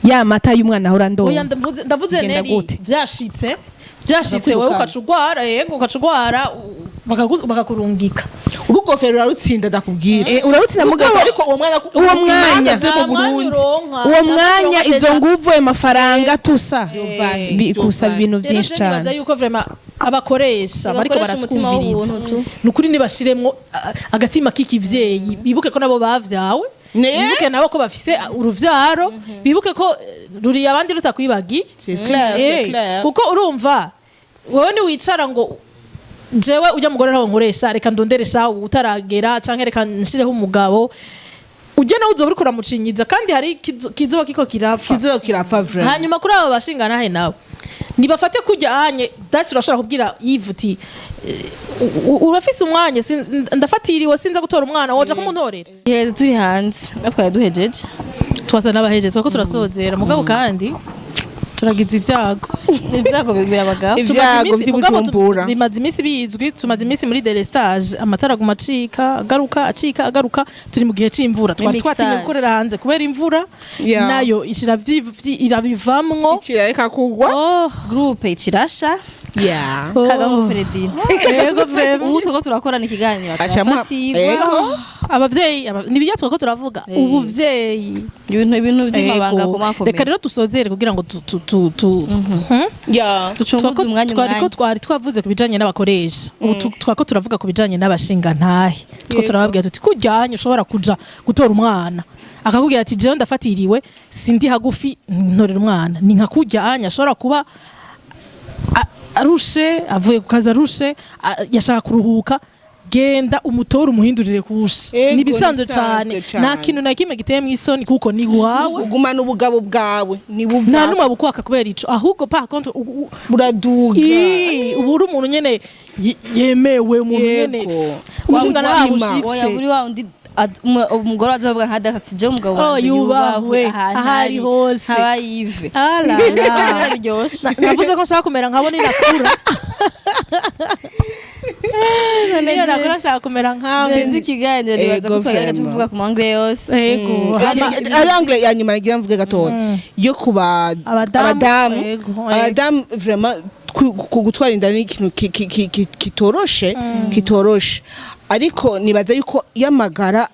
ya mata y'umwana ahora Oya, ndonka? ndavuze Genda neri gute? vyashitse wewe Bakakwirukana. ukaca ugwara, yego, ukaca ugwara, bakakurungika. Urugofero urarutsinda, ndakubwira. Urarutsinda Mugabo mugabo ariko uwo mwanya, uwo mwanya. imanza zo mu Nta mwanya Burundi. uronka, Uwo nta mwanya, uronka izo déjà. nguvu, ayo mafaranga tusa bikusaba ibintu Rero byinshi je nibaza cyane. yuko vraiment abakoresha bariko Nibakoreshe umutima baratwumviriza, w'ubuntu tu. ni ukuri nibashiremwo agatima k'ikivyeyi, bibuke ko nabo bavyawe, bibuke nabo ko bafise uruvyaro, bibuke ko ruri abandi rutakwibagiye. C'est clair, c'est clair. Kuko urumva wowe niwicara ngo jewe ujya mugore ntawe nkoresha, reka ndonderesha utaragera canke reka nshireho umugabo, ujye nawe uzoba uriko uramucinyiza, kandi hari kizoba kiko kirapfa. Kizoba kirapfa vraiment. Hanyuma kuri aba bashinganahe nabo nibafate kujya anye dasi, urashobora kubwira Yves uti: "Urafise umwanya, ndafatiriwe, sinza gutora umwana, woja kumuntorera?" Iheze turi hanze nga twari duhejeje. Twasa n'abahejeje, twako turasozera, mugabo kandi Turagize ibyago. Ibyago bigwira abagabo. Ibyago Tumaze iminsi- mugabo by'Ibujumbura. Bimaze iminsi bizwi, tumaze iminsi muri délestage, amatara aguma acika agaruka, acika agaruka. Turi mu gihe c'imvura, twari Mixage. twatinye gukorera hanze kubera imvura nayo ishira irabivamwo. Kirareka kugwa. Oh, Groupe ikirasha. Kagahungu Fredina. Yego, vraiment. Ubu twego turakorana ikiganiro. Acamuha- Turafatirwa. Ego. Abavyeyi nibijya twako turavuga ubuvyeyi. Ibintu by'amabanga Ego. akomakomeye. Reka rero dusozere kugira ngo tu Ducunguze umwanya. Twariko Umwanya. twari twavuze ku bijanye n'abakoresha, ubu twako turavuga ku bijanye n'abashingantahe. Two turababwira tuti kujyanye ushobora kuja gutora umwana, akakubwira ati: "Jewe ndafatiriwe, sindi hagufi, ntorera umwana." Ni nka kujyanye ashobora kuba arushe, avuye ku kazi arushe, yashaka kuruhuka. Genda umutore, umuhindurire kushe. Ego, ni ibisanzwe nibisanzwe cane. cane. Nta kintu na kimwe giteye mu isoni kuko ni wawe. Ugumana ubugabo bwawe ntibuva. Nta n'umwe abukwaka kubera ico. Ahubwo par contre Buraduga. Ii, ubu uri umuntu nyene yemewe, umuntu nyene umushinga nawe Umutima. Oya, ushitse. buri wa undi umugore azavuga nka data ati: "Je umugabo Oh, wanje yubahwe, yubahwe ahantu aho ari hose." Haba yive. Ala, la. Biryoshe. Navuze ko nshaka kumera nkabo ninakura. Niyo nakura nshaka kumera nkawe. Ngenzi ikiganiro, nibaza ko Ego, twagerageza vraiment. kuvuga ku mangre yose. Ego. Hari angle ya nyuma nagira mvuge gatoya yo kuba Abadamu, abadamu. Ego, ego. Abadamu vraiment, ku gutwara inda ni ikintu kitoroshe, ariko nibaza yuko yamagara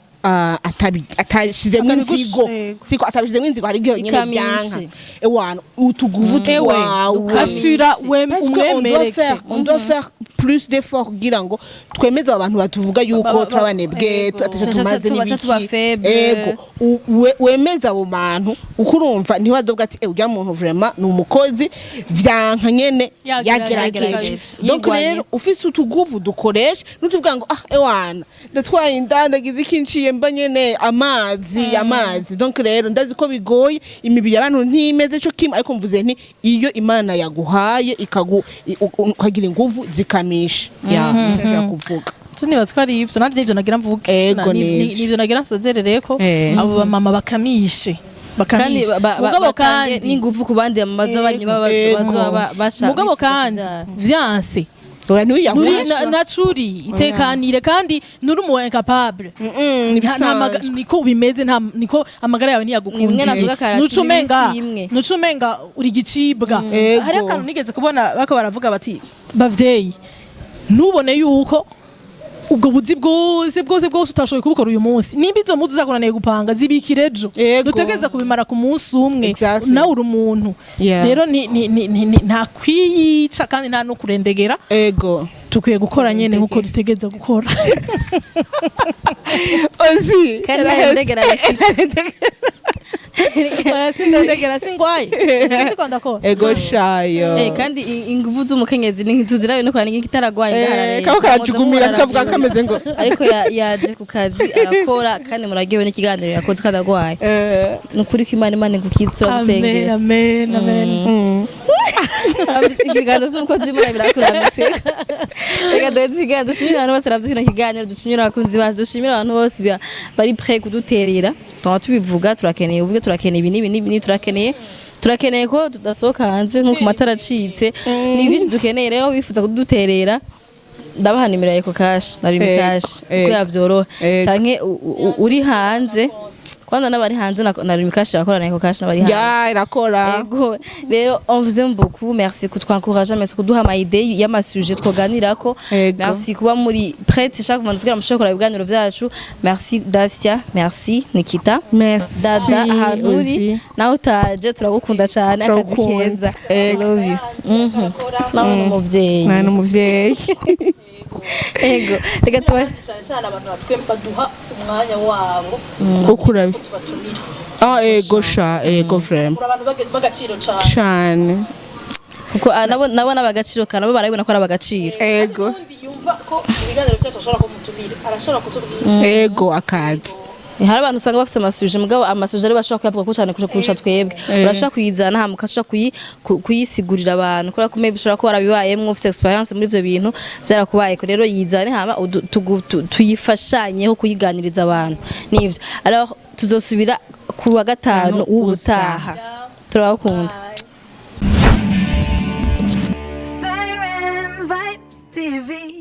atashizemo inzigo, siko atabishizemo inzigo, hari igihe nyene Ikamishe. vyanka ewana utuguvu Ewe, twawe. asura we. Parce que on doit Umwemereke. faire, on doit faire plus d'efforts kugira ngo twemeze abo bantu batuvuga yuko turabanebwe, ataco tumaze Tubaca tuba n'ibiki. faible. Ego, wemeze abo bantu uko urumva ntibadovuga ati: "Urya muntu vraiment ni umukozi, vyanka nyene." Yagerageje. Yagerageje. Donc Yigwanye. rero ufise utuguvu dukoresha, nutuvuga ngo: "Ah, ewana ndatwaye inda, ndagize iki, nciye mba nyene amazi amazi." Donc rero ndazi ko bigoye, imibiri y'abantu ntimeze co kimwe, ariko mvuze nti iyo Imana yaguhaye ikagu ukagira inguvu zikamisha ya nico nshaka kuvuga. Tunibaza ko ari ivyo, nanje nivyo nagira mvuge. Ego, nivyo. Nivyo nagira nsozerereko. Abo bamama bakamishe. Kandi Bakamishe. Mugabo batange kandi n'inguvu ku bandi baza banyuma baza basha mugabo bifuza kandi kuvyara. vyanse, Oya, ntuyahura. nuri nacuri itekanire kandi nuri umu incapable. Niko bimeze, nta niko amagara yawe Ni bimwe ntiyagukundiye. navuga karate, Nuca umenga iminsi imwe. nuca umenga uri igicibwa. Ego. Hari akantu nigeze kubona bako baravuga bati: "Bavyeyi, ntubone yuko ubwo buzi bwose bwose bwose utashoboye kubukora uyu munsi, nimba izo mpuzu zakunaniye gupanga, zibikire ejo." Ego. Dutegereza kubimara ku munsi umwe. Nawe uri umuntu. Rero nta kwiyica kandi nta no kurendegera. Tukwiye gukora nyene nkuko dutegereza gukora. Ozi. Kandi ntarendegera arafite. Oya, sindendegera, singwaye, sindiko ndakora. Ego shayo. Kandi inguvu z'umukenyezi ni tuzirabe no kwandika ikitaragwaye. Kaba karajugumira, kavuga kameze ngo Ariko yaje ku kazi arakora, kandi muraryohewe n'ikiganiro yakoze kandi agwaye. Ni ukuri ko Imana igukize, turagusengera. Amen, amen, amen. Ibiganiro by'umukozi w'Imana birakurambitse. Reka duheze ikiganiro, dushimire abantu bose baravye kino kiganiro, dushimire abakunzi bacu, dushimire abantu bose bari prêt kuduterera. Twaba tubivuga, turakeneye uburyo, turakeneye ibi n'ibi n'ibi n'ibi, turakeneye ko tudasohoka hanze nko ku matara acitse. Ni byinshi dukeneye. Rero bifuza kuduterera, ndabaha nimero ya Ecocash na Rimi Cash kuko vyoroha. Canke uri hanze, kwanza n'abari hanze na Lumicash irakora, na Ecocash n'abari hanze. Ya, irakora. Ego, rero on vous aime beaucoup, merci kutwencourager, merci kuduha ama idée y'ama sujet twoganirako. Merci kuba muri prête chaque fois kugira mushobore kuraba ibiganiro vyacu. Merci Dacia, merci Nikita. Merci. Dada, ahantu uri Ozi. nawe utaje, turagukunda cyane, akazi Turagukunda. keza. Ego. Love you. Nawe ni umuvyeyi. Mwana umuvyeyi. Ego, reka tuba Cyane cyane abantu batwe baduha umwanya wabo Ukurabi. tubatumira. Ah, ego sha, ego vraiment. Uri abantu b'agaciro cyane. Cane. Kuko nabo n'abagaciro kandi nabo barabibona ko ari abagaciro. Ego. Undi yumva ko ibiganiro byacu ashobora kumutumira, arashobora kutubwira. Ego, akazi. Hari abantu usanga bafite ama sujet, mugabo ama sujet ari bashobora kuyavuga ko cyane kurusha twebwe. Urashobora kuyizana hama ukashobora kuyisigurira abantu, kubera ko maybe ushobora kuba warabibayemwo, ufite experience muri ivyo bintu, vyarakubayeko. Rero yizane hama tuyifashanyeho kuyiganiriza abantu. Nivyo. Alors tuzosubira ku wa gatanu w'ubutaha. Turabakunda.